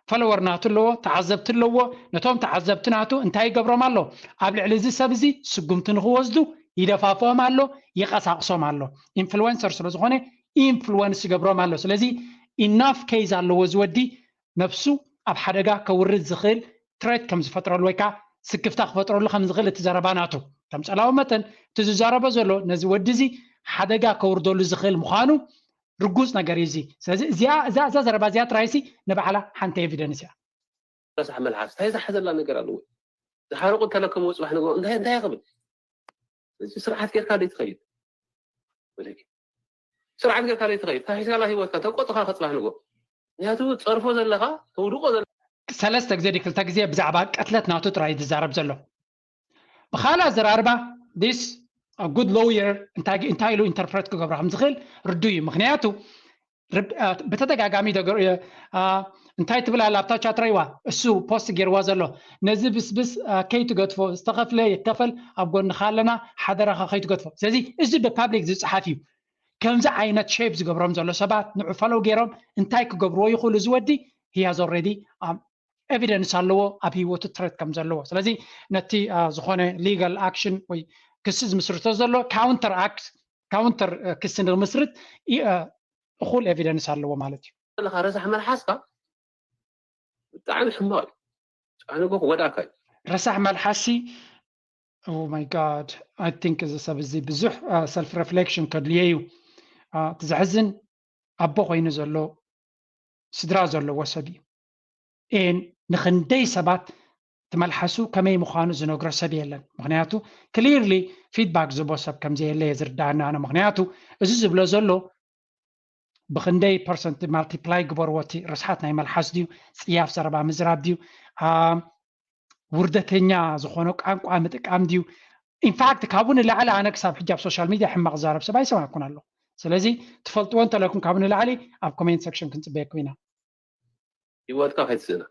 ፈለወር ናቱ ኣለዎ፣ ተዓዘብቲ ኣለዎ። ነቶም ተዓዘብቲ ናቱ እንታይ ይገብሮም ኣሎ? ኣብ ልዕሊ እዚ ሰብ እዚ ስጉምቲ ንክወስዱ ይደፋፍኦም ኣሎ፣ ይቀሳቅሶም ኣሎ። ኢንፍሉወንሰር ስለ ዝኾነ ኢንፍሉወንስ ይገብሮም ኣሎ። ስለዚ ኢናፍ ኬዝ ኣለዎ እዚ ወዲ ነብሱ ኣብ ሓደጋ ከውርድ ዝኽእል ትሬት ከም ዝፈጥረሉ ወይ ከዓ ስክፍታ ክፈጥረሉ ከም ዝኽእል እቲ ዘረባ ናቱ ከም ጸላዊ መጠን እቲ ዝዛረቦ ዘሎ ነዚ ወዲ እዚ ሓደጋ ከውርደሉ ዝኽእል ምዃኑ ርጉጽ ነገር እዩ እዚ። ስለዚ እዚኣ እዛ እዛ ዘረባ እዚኣ ጥራይሲ ንባዕላ ሓንቲ ኤቪደንስ እያ። ረሳሕ መልሓስ እንታይ ዝሓዘላ ነገር ኣለዎ? ዝሓረቁ እንተለከምዎ ፅባሕ ንግሆ እንታይ እንታይ ክብል? እዚ ስርዓት ጌርካ ደይ ትኸይድ ወለኪ ስርዓት ጌርካ ደይ ትኸይድ ታሒዝካላ ሂወትካ ተቆጥኻ ከፅባሕ ንግሆ ምክንያቱ ፀርፎ ዘለኻ ተውድቆ ዘለኻ ሰለስተ ግዜ ድዩ ክልተ ግዜ ብዛዕባ ቅትለት ናቱ ጥራይ እዩ ዝዛረብ ዘሎ። ብኻልእ ኣዘራርባ this good lawyer እንታይ እንታይ ኢሉ ኢንተርፕሬት ክገብሮ ከም ዝኽእል ርዱ እዩ። ምክንያቱ ርብ- አ፣ ብተደጋጋሚ ደገ- አ፣ እንታይ ትብል ኣላ ኣብታ ቻት ረይዋ እሱ ፖስት ገይርዋ ዘሎ ነዚ ብስብስ አ፣ ከይትገድፎ ዝተኸፍለ ይከፈል ኣብ ጎንኻ ኣለና ሓደራኻ ከይትገድፎ። ስለዚ እዚ ብፓብሊክ ዝፀሓፍ እዩ። ከምዚ ዓይነት ሼፕ ዝገብሮም ዘሎ ሰባት ንዑ ፈለው ገይሮም እንታይ ክገብርዎ ይኽእሉ? ዝወዲ he has already ኤቪደንስ ኣለዎ ኣብ ህይወቱ ትሬት ከም ዘለዎ። ስለዚ ነቲ አ፣ ዝኾነ ሊጋል ኣክሽን ወይ ክሲ ዝምስርቶ ዘሎ ካውንተር ኣክት ካውንተር ክሲ ንምስርት እ፣ እኹል ኤቪደንስ ኣለዎ ማለት እዩ። ዘለካ ረሳሕ መልሓስካ ብጣዕሚ ሕማቕ እዩ። ፃዕንጎ ክጎድኣካ እዩ። ረሳሕ መልሓሲ oh my god I think እዚ ሰብ እዚ ብዙሕ ሰልፍ ሪፍሌክሽን ከድልዮ እዩ። አ፣ እቲ ዘሕዝን ኣቦ ኮይኑ ዘሎ ስድራ ዘለዎ ሰብ እዩ። ኤን ንክንደይ ሰባት ትመልሓሱ ከመይ ምዃኑ ዝነግሮ ሰብ የለን። ምክንያቱ ክሊርሊ ፊድባክ ዝቦ ሰብ ከም ዘየለ እየ ዝርዳኣኒ ኣነ። ምክንያቱ እዚ ዝብሎ ዘሎ ብክንደይ ፐርሰንት ማልቲፕላይ ግበርዎ፣ እቲ ርስሓት ናይ መልሓስ ድዩ፣ ፅያፍ ዘረባ ምዝራብ ድዩ፣ አ፣ ውርደተኛ ዝኾነ ቋንቋ ምጥቃም ድዩ? ኢንፋክት ካብኡ ንላዕሊ ኣነ ክሳብ ሕጂ ኣብ ሶሻል ሚድያ ሕማቕ ዝዛረብ ሰብ ኣይሰማዕኩን ኣለኹ። ስለዚ ትፈልጥዎ እንተለኩም ካብኡ ንላዕሊ ኣብ ኮሜንት ሴክሽን ክንፅበየኩም ኢና። ህይወትካ ከይትስእና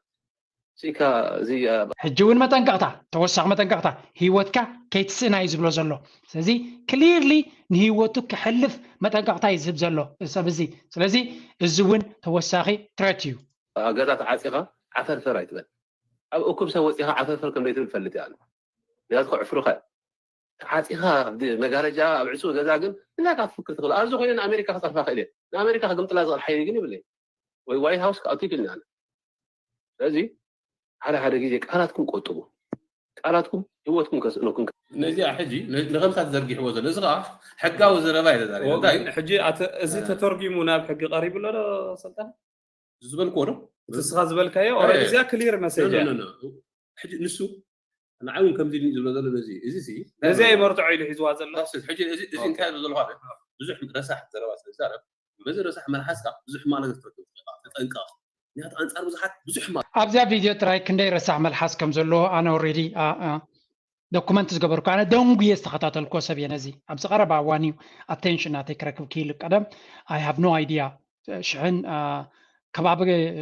ስኢካ እዚ አ፣ ሕጂ እውን መጠንቀቕታ፣ ተወሳኺ መጠንቀቕታ፣ ህይወትካ ከይትስእና እዩ ዝብሎ ዘሎ። ስለዚ ክሊርሊ ንህይወቱ ክሕልፍ መጠንቀቕታ እዩ ዝህብ ዘሎ እዚ ሰብ እዚ። ስለዚ እዚ እውን ተወሳኺ ትሬት እዩ። ኣብ ገዛ ተዓፂኻ ዓፈርፈር ኣይትበል። ኣብ እኩብ ሰብ ወፂኻ ዓፈርፈር ከም ዘይትብል ፈልጥ እያ። ምክንያቱ ከዕፍሩኻ እዮም። ተዓፂኻ ኣብቲ መጋረጃ ኣብ ዕፁ ገዛ ግን እንታይ ካብ ትፍክር ትኽእል? ኣብዚ ኮይነ ንኣሜሪካ ክፀርፋ ክእል እየ። ንኣሜሪካ ክግምጥላ ዝኽእል ሓይሊ ግን ይብለይ። ወይ ዋይት ሃውስ ክኣቱ ይክእል ኢና። ስለዚ ሓደ ሓደ ግዜ ቃላትኩም ቆጥቡ። ቃላትኩም ህይወትኩም ከስእነኩም። ነዚኣ ሕጂ ንኸምሳ ተዘርጊሕዎ ዘሎ እዚ ከዓ ሕጋዊ ዘረባ እዩ ተዛሪቡ። እንታይ እዩ? ሕጂ ኣተ- እዚ ተተርጒሙ ናብ ሕጊ ቀሪቡ ኣሎ ዶ ሰልጣን? ዝበልክዎ ዶ? እቲ እስኻ ዝበልካዮ ኦረዲ እዚኣ ክሊር መሴጅ እያ። ሕጂ ንሱ ንዓይ እውን ከምዚ ኢሉ ዝብሎ ዘሎ ነዚ እዚ ሲ ነዚኣ ይመርትዖ ኢሉ ሒዝዋ ዘሎ። ሕጂ እዚ እዚ እንታይ ዘሎ ሓደ ብዙሕ ረሳሕ ዘረባ ስለ ዝዛረብ በዚ ረሳሕ መልሓስካ ብዙሕ ሕማቕ ነገር ትረክብ ትኽእል ኢኻ። ተጠንቀቕ። ምክንያቱ ኣንጻር ብዙሓት ብዙሕ ሕማቕ ኣብዚኣ ቪድዮ ጥራይ ክንደይ ረሳሕ መልሓስ ከም ዘለዎ ኣነ ኦረዲ ዶኩመንት ዝገበርኩ ኣነ ደንጉየ ዝተኸታተልኩዎ ሰብ እየ። ነዚ ኣብዚ ቀረባ እዋን እዩ ኣቴንሽን ናተይ ክረክብ ክኢሉ። ቀደም I have no idea ሽሕን ከባቢ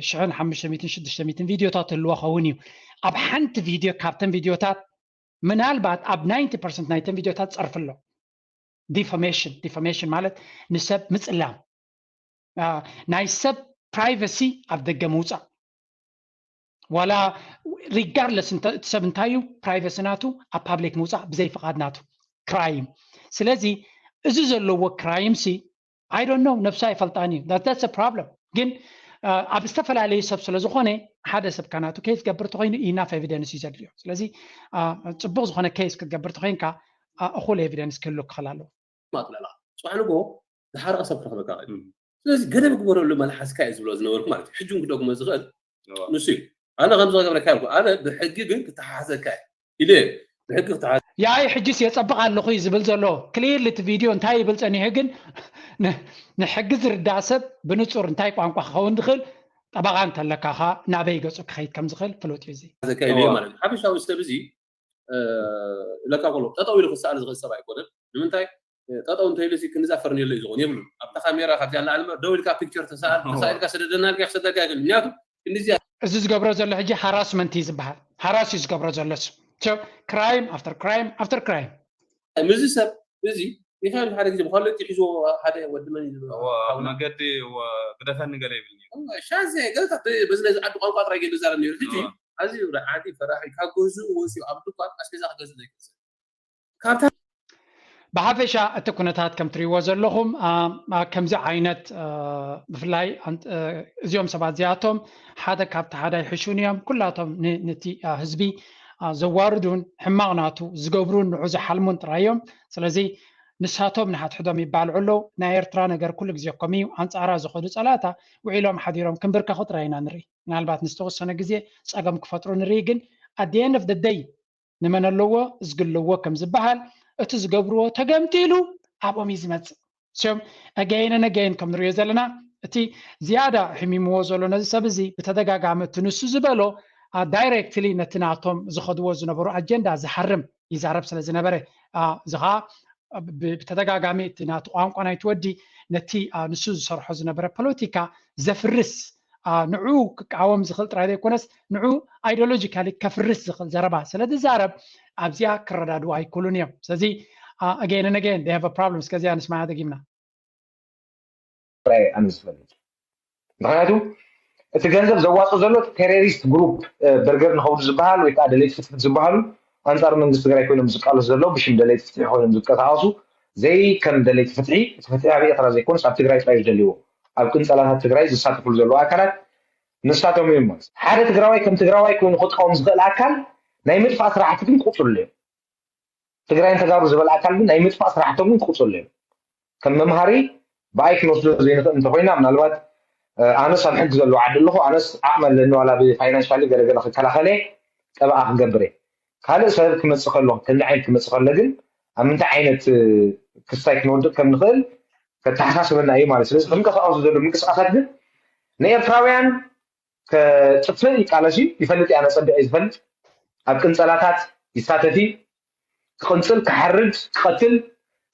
ሽሕን ሓሙሽተ ሚእትን ሽዱሽተ ሚእትን ቪድዮታት ህልዎ ኸውን እዩ። ኣብ ሓንቲ ቪድዮ ካብተን ቪድዮታት ምናልባት ኣብ ናይንቲ ፐርሰንት ናይተን ቪድዮታት ጸርፊ ኣሎ። ዲፈሜሽን ዲፈሜሽን ማለት ንሰብ ምጽላም፣ ናይ ሰብ ፕራይቨሲ ኣብ ደገ ምውጻእ፣ ዋላ ሪጋርድለስ እቲ ሰብ እንታይ እዩ ፕራይቨሲ ናቱ ኣብ ፓብሊክ ምውጻእ ብዘይ ፍቓድ ናቱ ክራይም። ስለዚ እዚ ዘለዎ ክራይም ሲ I don't know፣ ነብሱ ኣይፈልጣን እዩ። That's a problem። ግን ኣብ ዝተፈላለዩ ሰብ ስለ ዝኾነ ሓደ ሰብ ካናቱ ኬስ ገብር ተኮይኑ ኢናፍ ኤቪደንስ እዩ ዘድልዮ። ስለዚ ጽቡቅ ዝኾነ ኬስ ክትገብር ተኮይንካ እኹል ኤቪደንስ ክህሉ ክኽእል ኣለዎ። ማጥለላ ጽባሕ ንጎ ዝሓረቐ ሰብ ክረኽበካ እዩ። ስለዚ ገደብ ግበረሉ መልሓስካ እዩ ዝብሎ ዝነበርኩ ማለት እዩ። ሕጂ እውን ክደግሞ ዝኽእል ንሱ እዩ። ኣነ ከምዚ ክገብረካ ይብልኩ ኣነ ብሕጊ ግን ክተሓሓዘካ እዩ ኢለ ብሕጊ ክተሓዘ ያይ ሕጅስ የጸብቕ ኣለኹ እዩ ዝብል ዘሎ። ክሊርሊ እቲ ቪድዮ እንታይ ይብል ጸኒሑ ግን ንሕጊ ዝርዳእ ሰብ ብንጹር እንታይ ቋንቋ ክኸውን ዝኽእል ጠበቓ እንተለካ ኸ ናበይ ገጹ ክኸይድ ከም ዝኽእል ፍሉጥ እዩ። እዚ ዘካይድ እዩ ማለት እዩ። ሓፈሻዊ ሰብ እዚ ለካ ከሎ ጠጠው ኢሉ ክሰኣል ዝኽእል ሰብ ኣይኮነን። ንምንታይ ጠጠው እንተኢሉ ሲ ክንዛ ፈርኔሎ እዩ ዝኾን የብሉን። ኣብታ ካሜራ ካብዚኣ ንላዕሊ ደው ኢልካ ፒክቸር ተሰኣል ተሳኢልካ ስደደና ኢልካ ክሰደልካ ይኽእል። ምክንያቱ ክንዚ እዚ ዝገብሮ ዘሎ ሕጂ ሃራስመንት እዩ ዝበሃል። ሃራስ እዩ ዝገብሮ ዘሎ እሱ። So crime after crime after crime። ምዚ ሰብ እዚ ሚካኤል ሓደ ግዜ ብኳለቲ ሒዝዎ ሓደ ወዲ መን እዩ ዝብሎ? እዎ፣ ኣብ ሓውና። መገዲ እዎ፣ ግደፈኒ ገለ ይብል ነይሩ። እዎ፣ ሻዘ ገለታት በዚ ነዚ ዓዲ ቋንቋ ጥራይ ገይሩ ዝዛረብ ነይሩ። ሕጂ እዎ። ኣዝዩ ረዓዲ ፈራሒ ካብ ገዝኡ ወፂኡ ኣብ ድኳን ኣስቤዛ ክገዝእ ዘይክእል ሰብ። ካብታ ብሓፈሻ እቲ ኩነታት ከም ትሪእዎ ዘለኹም ኣ፣ ኣ፣ ከምዚ ዓይነት ኣ፣ ብፍላይ ኣን- እ፣ እዚኦም ሰባት እዚኣቶም ሓደ ካብቲ ሓደ ኣይሕሹን እዮም። ኩላቶም ን- ነቲ ኣ፣ ህዝቢ ኣ፣ ዘዋርዱን ሕማቕ ናቱ ዝገብሩን ንዑ ዝሓልሙን ጥራይ እዮም። ስለዚ ንሳቶም ንሓድሕዶም ይባልዑ ኣለዉ። ናይ ኤርትራ ነገር ኩሉ ግዜ ከምኡ እዩ። ኣንጻራ ዝኸዱ ጸላእታ ውዒሎም ሓዲሮም ክንብርከኹ ጥራይ ኢና ንርኢ። ምናልባት ንዝተወሰነ ግዜ ጸገም ክፈጥሩ ንርኢ፣ ግን at the end of the day ንመን ኣለዎ እዝጊ ኣለዎ ከም ዝበሃል እቲ ዝገብርዎ ተገምጢሉ ኣብኦም እዩ ዝመጽእ። So again and again ከም ንሪኦ ዘለና እቲ ዝያዳ ሕሚምዎ ዘሎ ነዚ ሰብ እዚ ብተደጋጋሚ እቲ ንሱ ዝበሎ ዳይሬክትሊ ነቲ ናቶም ዝኸድዎ ዝነበሩ ኣጀንዳ ዝሃርም ይዛረብ ስለ ዝነበረ እዚ ኸዓ ብተደጋጋሚ እቲ ናቲ ቋንቋ ናይቲ ወዲ ነቲ ንሱ ዝሰርሖ ዝነበረ ፖለቲካ ዘፍርስ ንዑ ክቃወም ዝኽእል ጥራይ ዘይኮነስ ንዑ ኣይዲዮሎጂካሊ ከፍርስ ዝኽእል ዘረባ ስለ ዝዛረብ ኣብዚኣ ክረዳድኡ ኣይክእሉን እዮም። ስለዚ again and again they have a problem። እስከዚኣ ንስማያ ደጊምና። ጥራይ ኣነ ዝፈልጥ። ምክንያቱ እቲ ገንዘብ ዘዋፅእ ዘሎ ቴሮሪስት ግሩፕ በርገር ንኸብዱ ዝበሃል ወይ ከዓ ደለይቲ ፍትሒ ዝበሃሉ ኣንፃር መንግስቲ ትግራይ ኮይኖም ዝቃለሱ ዘለዉ ብሽም ደለይቲ ፍትሒ ኮይኖም ዝንቀሳቀሱ ዘይ ከም ደለይቲ ፍትሒ እቲ ፍትሒ ኣብ ኤርትራ ዘይኮነስ ኣብ ትግራይ ጥራይ ዝደልይዎ ኣብ ቅንፀላታት ትግራይ ዝሳተፍሉ ዘለዉ ኣካላት ንሳቶም እዮም ማለት ሓደ ትግራዋይ ከም ትግራዋይ ኮይኑ ክቃወም ዝኽእል ኣካል ናይ ምጥፋእ ስራሕቲ ግን ክቁፅሉ እዮም። ትግራይን ተጋሩ ዝበል ኣካል ግን ናይ ምጥፋእ ስራሕቶም ግን ክቁፅሉ እዮም። ከም መምሃሪ ብኣይ ክንወስዶ ዘይንኽእል እንተኮይና ምናልባት ኣነስ ኣብ ሕጊ ዘለዎ ዓዲ ኣለኹ ኣነስ ዓቕሚ ኣለኒ ዋላ ብፋይናንሻሊ ገለገለ ክከላኸለ ጠበቓ ክገብር እየ። ካልእ ሰብ ክመፅእ ከሎ ከምዚ ዓይነት ክመፅእ ከሎ ግን ኣብ ምንታይ ዓይነት ክስታይ ክንወድቕ ከም ንኽእል ከተሓሳስበና እዩ ማለት ስለዚ ክንቀሳቀሱ ዘሎ ምንቅስቃሳት ግን ንኤርትራውያን ከጥፍእ ይቃለስ እዩ ይፈልጥ እየ ኣነ ፀቢቐ እዩ ዝፈልጥ ኣብ ቅንፀላታት ይሳተፍ እዩ ክቕንፅል ክሓርድ ክቐትል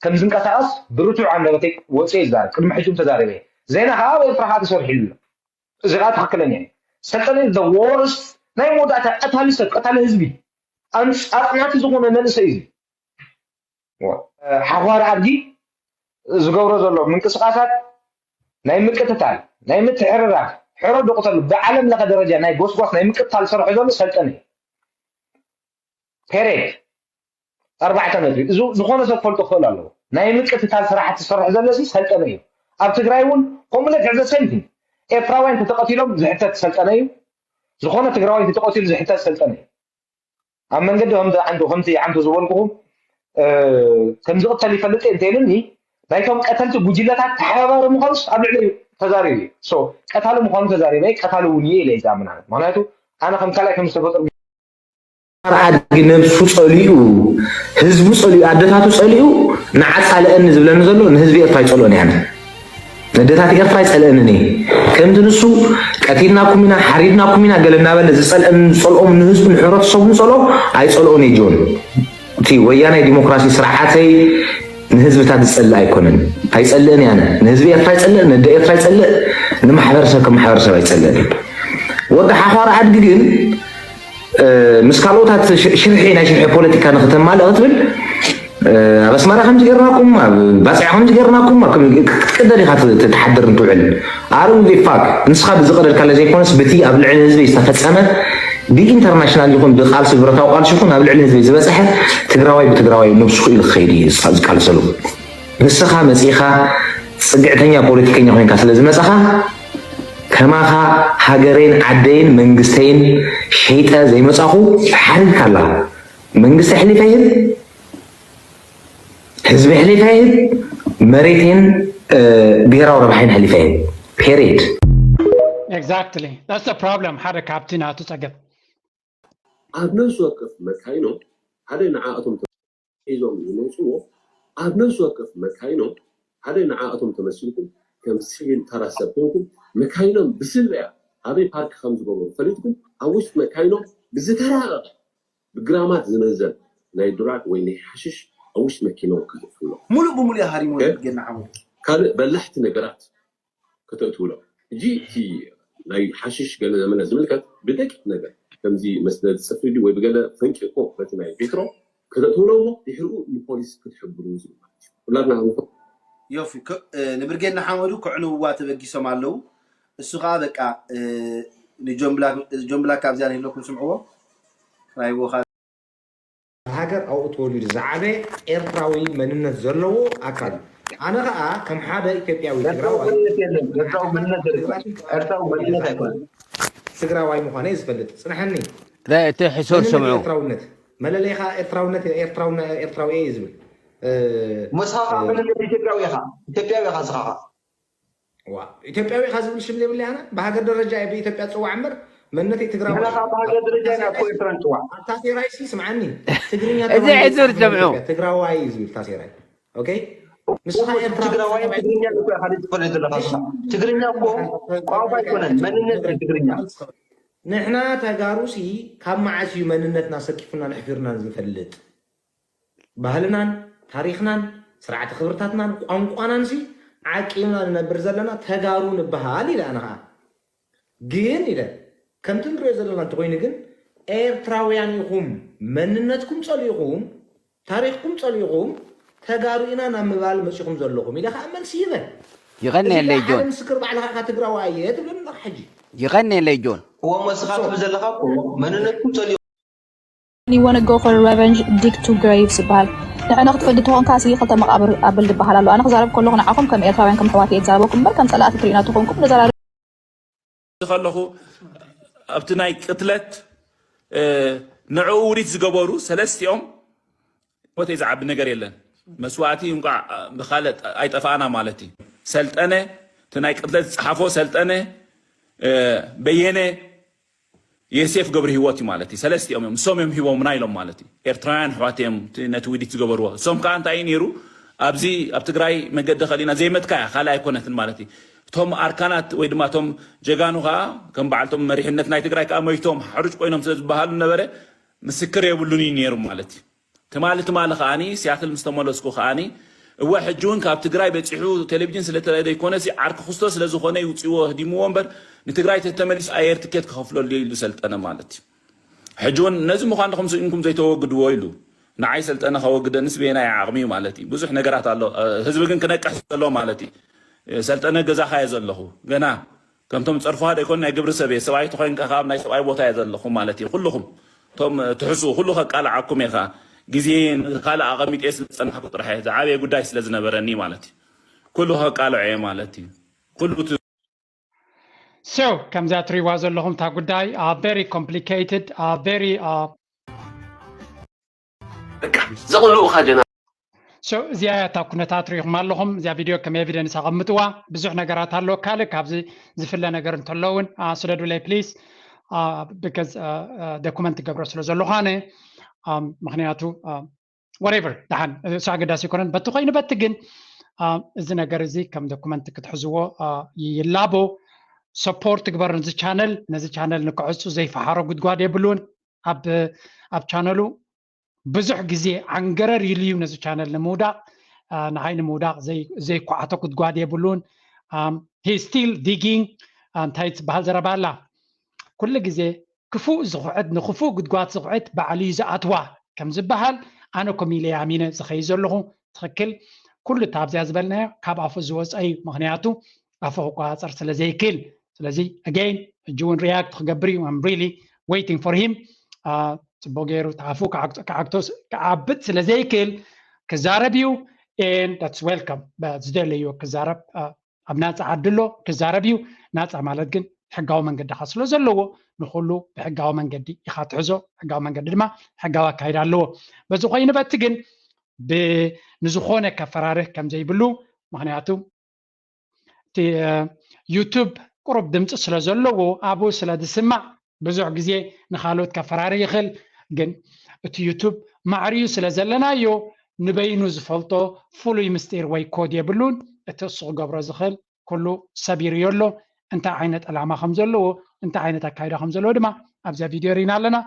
ከም ዝንቀሳቀስ ብርቱዕ ኣንደበተይ ወፅየ ይዛረብ ቅድሚ ሕጂ እውን ተዛሪበ እየ ዜና ከዓ ኣብ ኤርትራ ከዓ ተሰሪሕሉ ኣሎ እዚ ከዓ ትኽክለኛ እዩ ሰልጠነ the worst ናይ መወዳእታ ቀታሊ ሰብ ቀታሊ ህዝቢ ኣንፃር ናቲ ዝኾነ መንእሰይ እዩ ሓዃሪ ኣድጊ ዝገብሮ ዘሎ ምንቅስቃሳት ናይ ምቅትታል ናይ ምትሕርራፍ ሕረዱ ቅተሉ። ብዓለም ለኸ ደረጃ ናይ ጎስጓስ ናይ ምቅታል ዝሰርሖ ዘሎ ሰልጠነ እዩ። ፔሬድ። ኣርባዕተ ነጥቢ። እዚ ዝኾነ ሰብ ክፈልጦ ክኽእል ኣለዎ። ናይ ምቅትታል ስራሕቲ ዝሰርሕ ዘሎ ሲ ሰልጠነ እዩ። ኣብ ትግራይ እውን ከምኡ ኢለ ትሕዘ ሰልፊ። ኤርትራውያን ተተቐቲሎም ዝሕተት ሰልጠነ እዩ። ዝኾነ ትግራዋይ ተተቐቲሉ ዝሕተት ሰልጠነ እዩ። ኣብ መንገዲ ከምዚ ዓንዱ ከምዚ ዓንዱ ዝበልኩኹም ከም ዝቕተል ይፈልጥ እየ እንተይሉኒ ናይቶም ቀተልቲ ጉጅለታት ተሓባባሪ ምዃኑስ ኣብ ልዕሊ ተዛሪቡ እዩ። ሶ ቀታሊ ምዃኑ ተዛሪበ ቀታሊ እውን እየ ኢለ ይዛምና። ምክንያቱ ኣነ ከም ካልኣይ ከም ዝተፈጥሩ ኣድጊ ነብሱ ጸሊኡ፣ ህዝቡ ጸሊኡ፣ ኣደታቱ ጸሊኡ፣ ንዓ ጻልአኒ ዝብለኒ ዘሎ ንህዝቢ ኤርትራ ኣይጸልኦን እየ ኣነ። ነደታት ኤርትራ ኣይጸልአንን እየ። ከምቲ ንሱ ቀቲልናኩም ኢና፣ ሓሪድናኩም ኢና ገለ እናበለ ዝጸልአን ዝጸልኦም ንህዝቡ ንሕብረተሰቡ ዝጸልኦ ኣይጸልኦን እየ ጆን። እቲ ወያናይ ዲሞክራሲ ስርዓተይ ንህዝብታት ዝጸልእ ኣይኮነን። ኣይጸልእን እየ ኣነ። ንህዝቢ ኤርትራ ኣይጸልእ፣ ነደ ኤርትራ ኣይጸልእ፣ ንማሕበረሰብ ከም ማሕበረሰብ ኣይጸልእን። ወዲ ሓዃር ኣድጊ ግን ምስ ካልኦታት ሽርሒ ናይ ሽርሒ ፖለቲካ ንክተማልእ ክትብል ኣብ ኣስመራ ከምዚ ጌርናኩም ኣብ ባፅዕ ከምዚ ጌርናኩም ክትቅደድ ኢካ ትሓድር እንትውዕል ኣርም ፋክ ንስካ ብዝቀደድካለ ዘይኮነስ ብቲ ኣብ ልዕሊ ህዝቢ ዝተፈፀመ ብኢንተርናሽናል ይኹን ብቃልሲ ብረታዊ ቃልሲ ይኹን ኣብ ልዕሊ ህዝቢ ዝበፅሐ ትግራዋይ ብትግራዋይ ነብሱ ክኢሉ ክኸይድ እዩ ዝቃልሰሉ ንስኻ መፂኻ ፅግዕተኛ ፖለቲከኛ ኮይንካ ስለ ዝመፃኻ ከማኻ ሃገረይን ዓደይን መንግስተይን ሸይጠ ዘይመፃኹ ተሓሪድካ ኣለኻ። መንግስቲ ኣሕሊፈ ይህብ፣ ህዝቢ ኣሕሊፈ ይህብ፣ መሬቴን ብሄራዊ ረብሓይን ኣሕሊፈ ይህብ። ፔሪድ። Exactly. That's the problem. ሓደ ካብቲ ናቱ ፀገም ኣብ ነፍሲ ወከፍ መካይኖም ሓደ ንዓኣቶም ሒዞም ዝመፅዎ ኣብ ነፍሲ ወከፍ መካይኖም ሓደ ንዓኣቶም ተመሲልኩም ከም ሲቪል ተራ ሰብ ኮንኩም መካይኖም ብስለያ ኣበይ ፓርክ ከም ዝገበሩ ፈሊጥኩም ኣብ ውሽጢ መካይኖም ብዝተራቐቐ ብግራማት ዝመዘን ናይ ድራግ ወይ ናይ ሓሽሽ ኣብ ውሽጢ መኪኖም ከተእትውሎም። ሙሉእ ብሙሉእ እያ ሃሪሞ ኦኬ? ገና ሓሙድ። ካልእ በላሕቲ ነገራት ከተእትውሎም። ሕጂ እቲ ናይ ሓሽሽ ገለ ዘመነ ዝምልከት ብደቂቕ ነገር ከምዚ መስደድ ጽፍሪ ድዩ ወይ ብገለ ፈንቂቑ በቲ ናይ ቬትሮ ከተእትውሎም እሞ ድሕሪኡ ንፖሊስ ክትሕብሩ ዝብል ማለት እዩ። ኩላትና ክንፈልጦ ዮፊ፣ ንብርጌድ ንሓመዱ ከዕንውዋ ተበጊሶም ኣለዉ። እሱ ከዓ በቃ ንጆን ብላክ ኣብዚኣ ንህለኩም ስምዕዎ ራይዎ ሃገር ኣብኡ ተወሊዱ ዝዓበየ ኤርትራዊ መንነት ዘለዎ ኣካል እዩ። ኣነ ከዓ ከም ሓደ ኢትዮጵያዊ ትግራዋይ ኤርትራዊ መንነት ኣይኮነን። ትግራዋይ ምዃነ እየ ዝፈልጥ። ፅንሐኒ እቲ ሕሱር ስምዑ ኤርትራውነት መለለይኻ ኤርትራውነት ኤርትራዊ ኤርትራዊ እየ ዝብል መስኻኻ መንነት ኢትዮጵያዊ ኢኻ ኢትዮጵያዊ ኢኻ ስኻኻ ዋ ኢትዮጵያዊ ኢኻ ዝብል ሽም ዘይብለይ ኣነ ብሃገር ደረጃ እየ ብኢትዮጵያ ዝፅዋዕ እምበር መንነተይ ትግራዋይ ንሕና ከዓ ብሃገር ደረጃ ኢና እኮ ኤርትራ ንፅዋዕ ኣታ ሴራይ ሲ ስምዓኒ ትግርኛ እዚ ተማሂረ ሕሱር ይፅሓፍ ስምዑ ኢትዮጵያ ትግራዋይ እዩ ዝብል እታ ሴራይ ኦኬ ንስኻ ኤርትራ ትግራዋይ ትግርኛ እኮ ኢኻ ትፈልጥ ዘለኻ ንስኻ ትግርኛ እኮ ቋንቋ ኣይኮነን መንነት እዩ ትግርኛ ንሕና ተጋሩሲ ካብ መዓስ እዩ መንነትና ሰኪፉናን ኣሕፊሩናን ዝፈልጥ? ባህልናን ታሪኽናን ስርዓተ ክብርታትናን ቋንቋናንሲ ዓቂብና ንነብር ዘለና ተጋሩ ንበሃል ኢለ ኣነ ኸዓ። ግን ኢለ ከምቲ ንሪኦ ዘለና እንተኾይኑ ግን ኤርትራውያን ኢኹም መንነትኩም ጸሊእኹም ታሪኽኩም ጸሊእኹም ተጋሩ ኢና ናብ ምባል መጺኹም ዘለኹም ኢለ ከዓ መልሲ ይበል። የቐንየለይ ጆን። ምስክር ባዕልኻ ኢኻ ትግራዋይ እየ ትብለኒ ኣለኻ ሕጂ። የቐንየለይ ጆን። እወ እሞ እስኻ ትብል ዘለኻ እኮ መንነትኩም ጸሊእኹም። You wanna go for revenge, dig two graves ይበሃል። ንዕነ ክትፈዲ ተኾንካ ሲ ክልተ መቓብር ኣብል ዝበሃል ኣሎ። ኣነ ክዛረብ ከለኹ ንዓኹም ከም ኤርትራውያን ከም ኣሕዋት እየ ዝዛረበኩም እምበር ከም ጸላእቲ ትሪኡና ተኾንኩም ንዘራርብ ከለኹ ኣብቲ ናይ ቅትለት ንዕኡ ውዲት ዝገበሩ ሰለስቲኦም ሞተይ ዝዓቢ ነገር የለን መስዋእቲ እንቋዕ ብኻልእ ኣይጠፋእና ማለት እዩ ሰልጠነ እቲ ናይ ቅትለት ዝፀሓፎ ሰልጠነ በየነ የሴፍ ገብረ ህይወት እዩ ማለት እዩ ሰለስቲኦም እዮም እሶም እዮም ሂቦምና ኢሎም ማለት እዩ ኤርትራውያን ኣሕዋት እዮም ነቲ ውዲት ዝገበርዎ እሶም ከዓ እንታይ እዩ ነይሩ ኣብዚ ኣብ ትግራይ መገዲ ከሊና ዘይመትካ እያ ካልእ ኣይኮነትን ማለት እዩ እቶም ኣርካናት ወይ ድማ እቶም ጀጋኑ ከዓ ከም በዓልቶም መሪሕነት ናይ ትግራይ ከዓ መይቶም ሓሩጭ ኮይኖም ስለ ዝበሃሉ ነበረ ምስክር የብሉን እዩ ነይሩ ማለት እዩ ትማሊ ትማሊ ከዓኒ ሲያትል ምስ ተመለስኩ ከዓኒ እወ ሕጂ እውን ካብ ትግራይ በፂሑ ቴሌቪዥን ስለተረደ ይኮነሲ ዓርኪ ክስቶ ስለዝኾነ ይውፅዎ ህዲምዎ እምበር ንትግራይ ተተመሊሱ ኣየር ትኬት ክኸፍለሉ ኢሉ ሰልጠነ ማለት እዩ ሕጂ እውን ነዚ ምዃን ድኹም ስኢንኩም ዘይተወግድዎ ኢሉ ንዓይ ሰልጠነ ከወግደንስ በየናይ ዓቕሚ እዩ ማለት እዩ ብዙሕ ነገራት ኣሎ ህዝቢ ግን ክነቅሕ ዘሎ ማለት እዩ ሰልጠነ ገዛኻ እየ ዘለኹ ገና ከምቶም ጸርፉ ሓደ ኣይኮን ናይ ግብሪ ሰብ እየ። ሰብኣይ ተኾይንካ ካብ ናይ ሰብኣይ ቦታ እየ ዘለኹም ማለት እዩ። ኩልኹም እቶም ትሕሱ ኩሉ ከቃልዓኩም እየ። ከዓ ግዜ ንካልእ ኣቐሚጠ ስለ ዝጸናሕኩ ጥራሕ እየ። ዝዓበየ ጉዳይ ስለ ዝነበረኒ ማለት እዩ። ኩሉ ከቃልዖ እየ ማለት እዩ። ኩሉ እቲ So ከምዚኣ ትሪዋ ዘለኹም እታ ጉዳይ very complicated very በቃ ዘቕልኡኻ ጀና So እዚኣ እያ እታ ኩነታት ሪኢኹም ኣለኹም። እዚኣ ቪድዮ ከም ኤቪደንስ ኣቐምጥዋ። ብዙሕ ነገራት ኣሎ ካልእ ካብዚ ዝፍለ ነገር እንተሎ እውን ስደዱለይ ፕሊስ። ብከዝ ዶኩመንት ገብሮ ስለ ዘለኹ ኣነ ምክንያቱ whatever ደሓን እሱ ኣገዳሲ ኣይኮነን። በቲ ኮይኑ በቲ ግን እዚ ነገር እዚ ከም ዶኩመንት ክትሕዝዎ ይላቦ። ሰፖርት ግበር ነዚ ቻነል። ነዚ ቻነል ንክዕፁ ዘይፈሓሮ ጉድጓድ የብሉን። ኣብ ቻነሉ ብዙሕ ግዜ ዓንገረር ኢሉ እዩ ነዚ ቻነል ንምውዳቕ። ንዓይ ንምውዳቕ ዘይኳዓቶ ጉድጓድ የብሉን። He still digging። እንታይ ትበሃል ዘረባ ኣላ? ኩሉ ግዜ ክፉእ ዝኹዕት ንክፉእ ጉድጓድ ዝኹዕት ባዕሉ እዩ ዝኣትዋ ከም ዝበሃል ኣነ ኮም ኢለ ኣሚነ ዝኸይድ ዘለኹ። ትኽክል። ኩሉ እታ ኣብዚኣ ዝበልናዮ ካብ ኣፉ ዝወፀ እዩ። ምክንያቱ ኣፉ ክቆፃፀር ስለ ዘይክእል። ስለዚ again ሕጂ እውን ሪያክት ክገብር እዩ። I'm really waiting for him። ፅቡቅ ገይሩ ኣፉ ክዓብጥ ስለ ዘይክእል ክዛረብ እዩ። That's welcome። ዝደለዮ ክዛረብ ኣብ ናፃ ዓዲ ኣሎ ክዛረብ እዩ። ናፃ ማለት ግን ሕጋዊ መንገዲ ካ ስለ ዘለዎ ንኩሉ ብሕጋዊ መንገዲ ኢካ ትሕዞ። ሕጋዊ መንገዲ ድማ ሕጋዊ ኣካይዳ ኣለዎ። በዚ ኮይኑ በቲ ግን ንዝኮነ ከፈራርህ ከም ዘይብሉ ምክንያቱ እቲ ዩቱብ ቁሩብ ድምፂ ስለ ዘለዎ ኣብኡ ስለ ዝስማዕ ብዙሕ ግዜ ንካልኦት ከፈራሪ ይኽእል። ግን እቲ ዩቱብ ማዕርዩ ስለ ዘለናዮ ንበይኑ ዝፈልጦ ፍሉይ ምስጢር ወይ ኮድ የብሉን። እቲ እሱ ክገብሮ ዝኽእል ኩሉ ሰቢርዮ ኣሎ። እንታይ ዓይነት ዕላማ ከም ዘለዎ እንታይ ዓይነት ኣካይዳ ከም ዘለዎ ድማ ኣብዛ ቪድዮ ርኢና ኣለና።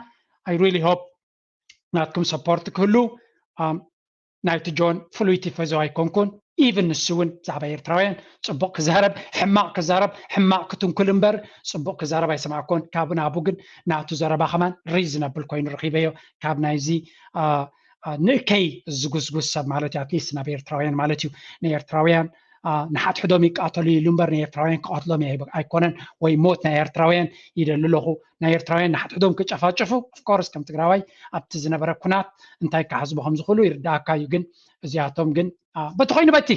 I really hope ናትኩም ሰፖርት ክህሉ ናይቲ ጆን ፍሉይ ቲፈዞ ኣይኮንኩን። ኢቭን ንሱ እውን ብዛዕባ ኤርትራውያን ፅቡቅ ክዛረብ ሕማቅ ክዛረብ ሕማቅ ክትንኩል እምበር ፅቡቅ ክዛረብ ኣይሰማዕኮን። ካብ ናቡ ግን ናቱ ዘረባ ከማን ሪዝነብል ኮይኑ ረኪበዮ ካብ ናይዚ ንእከይ ዝጉስጉስ ሰብ ማለት እዩ። ኣትሊስት ናብ ኤርትራውያን ማለት እዩ። ንኤርትራውያን ንሓድሕዶም ይቃተሉ ኢሉ እምበር ንኤርትራውያን ክቐትሎም ኣይኮነን ወይ ሞት ናይ ኤርትራውያን ይደሊ ኣለኹ። ናይ ኤርትራውያን ንሓድሕዶም ክጨፋጨፉ ኦፍኮርስ ከም ትግራዋይ ኣብቲ ዝነበረ ኩናት እንታይ ክሓስቡ ከም ዝኽእሉ ይርዳእካ እዩ። ግን እዚኣቶም ግን በቲ ኮይኑ በቲ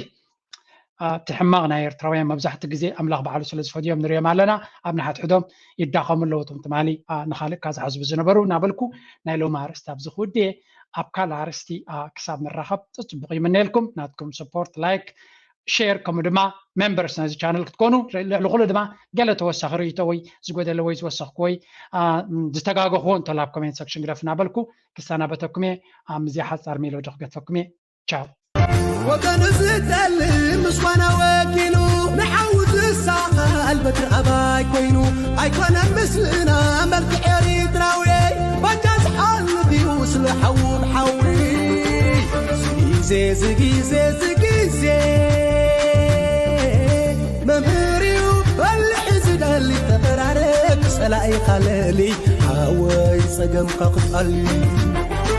እቲ ሕማቕ ናይ ኤርትራውያን መብዛሕቲ ግዜ ኣምላኽ ባዕሉ ስለ ዝፈድዮም ንሪኦም ኣለና። ኣብ ንሓድሕዶም ይዳኸሙ ኣለዉ እቶም ትማሊ ንኻልእካ ዝሓስቡ ዝነበሩ እናበልኩ ናይ ሎሚ ኣርእስቲ ኣብዚ ክውድየ። ኣብ ካልእ ኣርእስቲ ክሳብ ንራኸብ ፅቡቕ ይምነየልኩም። ናትኩም ሰፖርት ላይክ ሼር ከምኡ ድማ ሜምበርስ ነዚ ቻነል ክትኮኑ ልዕሊ ኩሉ ድማ ገለ ተወሳኺ ርእይቶ ወይ ዝጎደለ ወይ ዝወሰኽኩ ወይ ዝተጋገኽዎ እንተሎ ኣብ ኮሜንት ሰክሽን ግደፉ እናበልኩ ክሰናበተኩም እየ። ኣብ ምዚኣ ሓፃር ሜሎዲ ክገድፈኩም እየ። ቻው። ወገኑ ዝጠልም ምስ ኾነ ወኪሉ ንሓው ዝሳቐል በትሪ ኣባይ ኮይኑ ኣይኮነን ምስልና መልክዕ ኤሪትራዊ ባጃ ዝሓልፍ እዩ ስለ ሓዉ ብሓዊ ዝጊዜ ዝጊዜ ዝጊዜ መምህር እዩ በልሒ ዝደሊ ተፈራረቅ ጸላኢኻ ለሊ ሓወይ ጸገምካ ክትኣሊ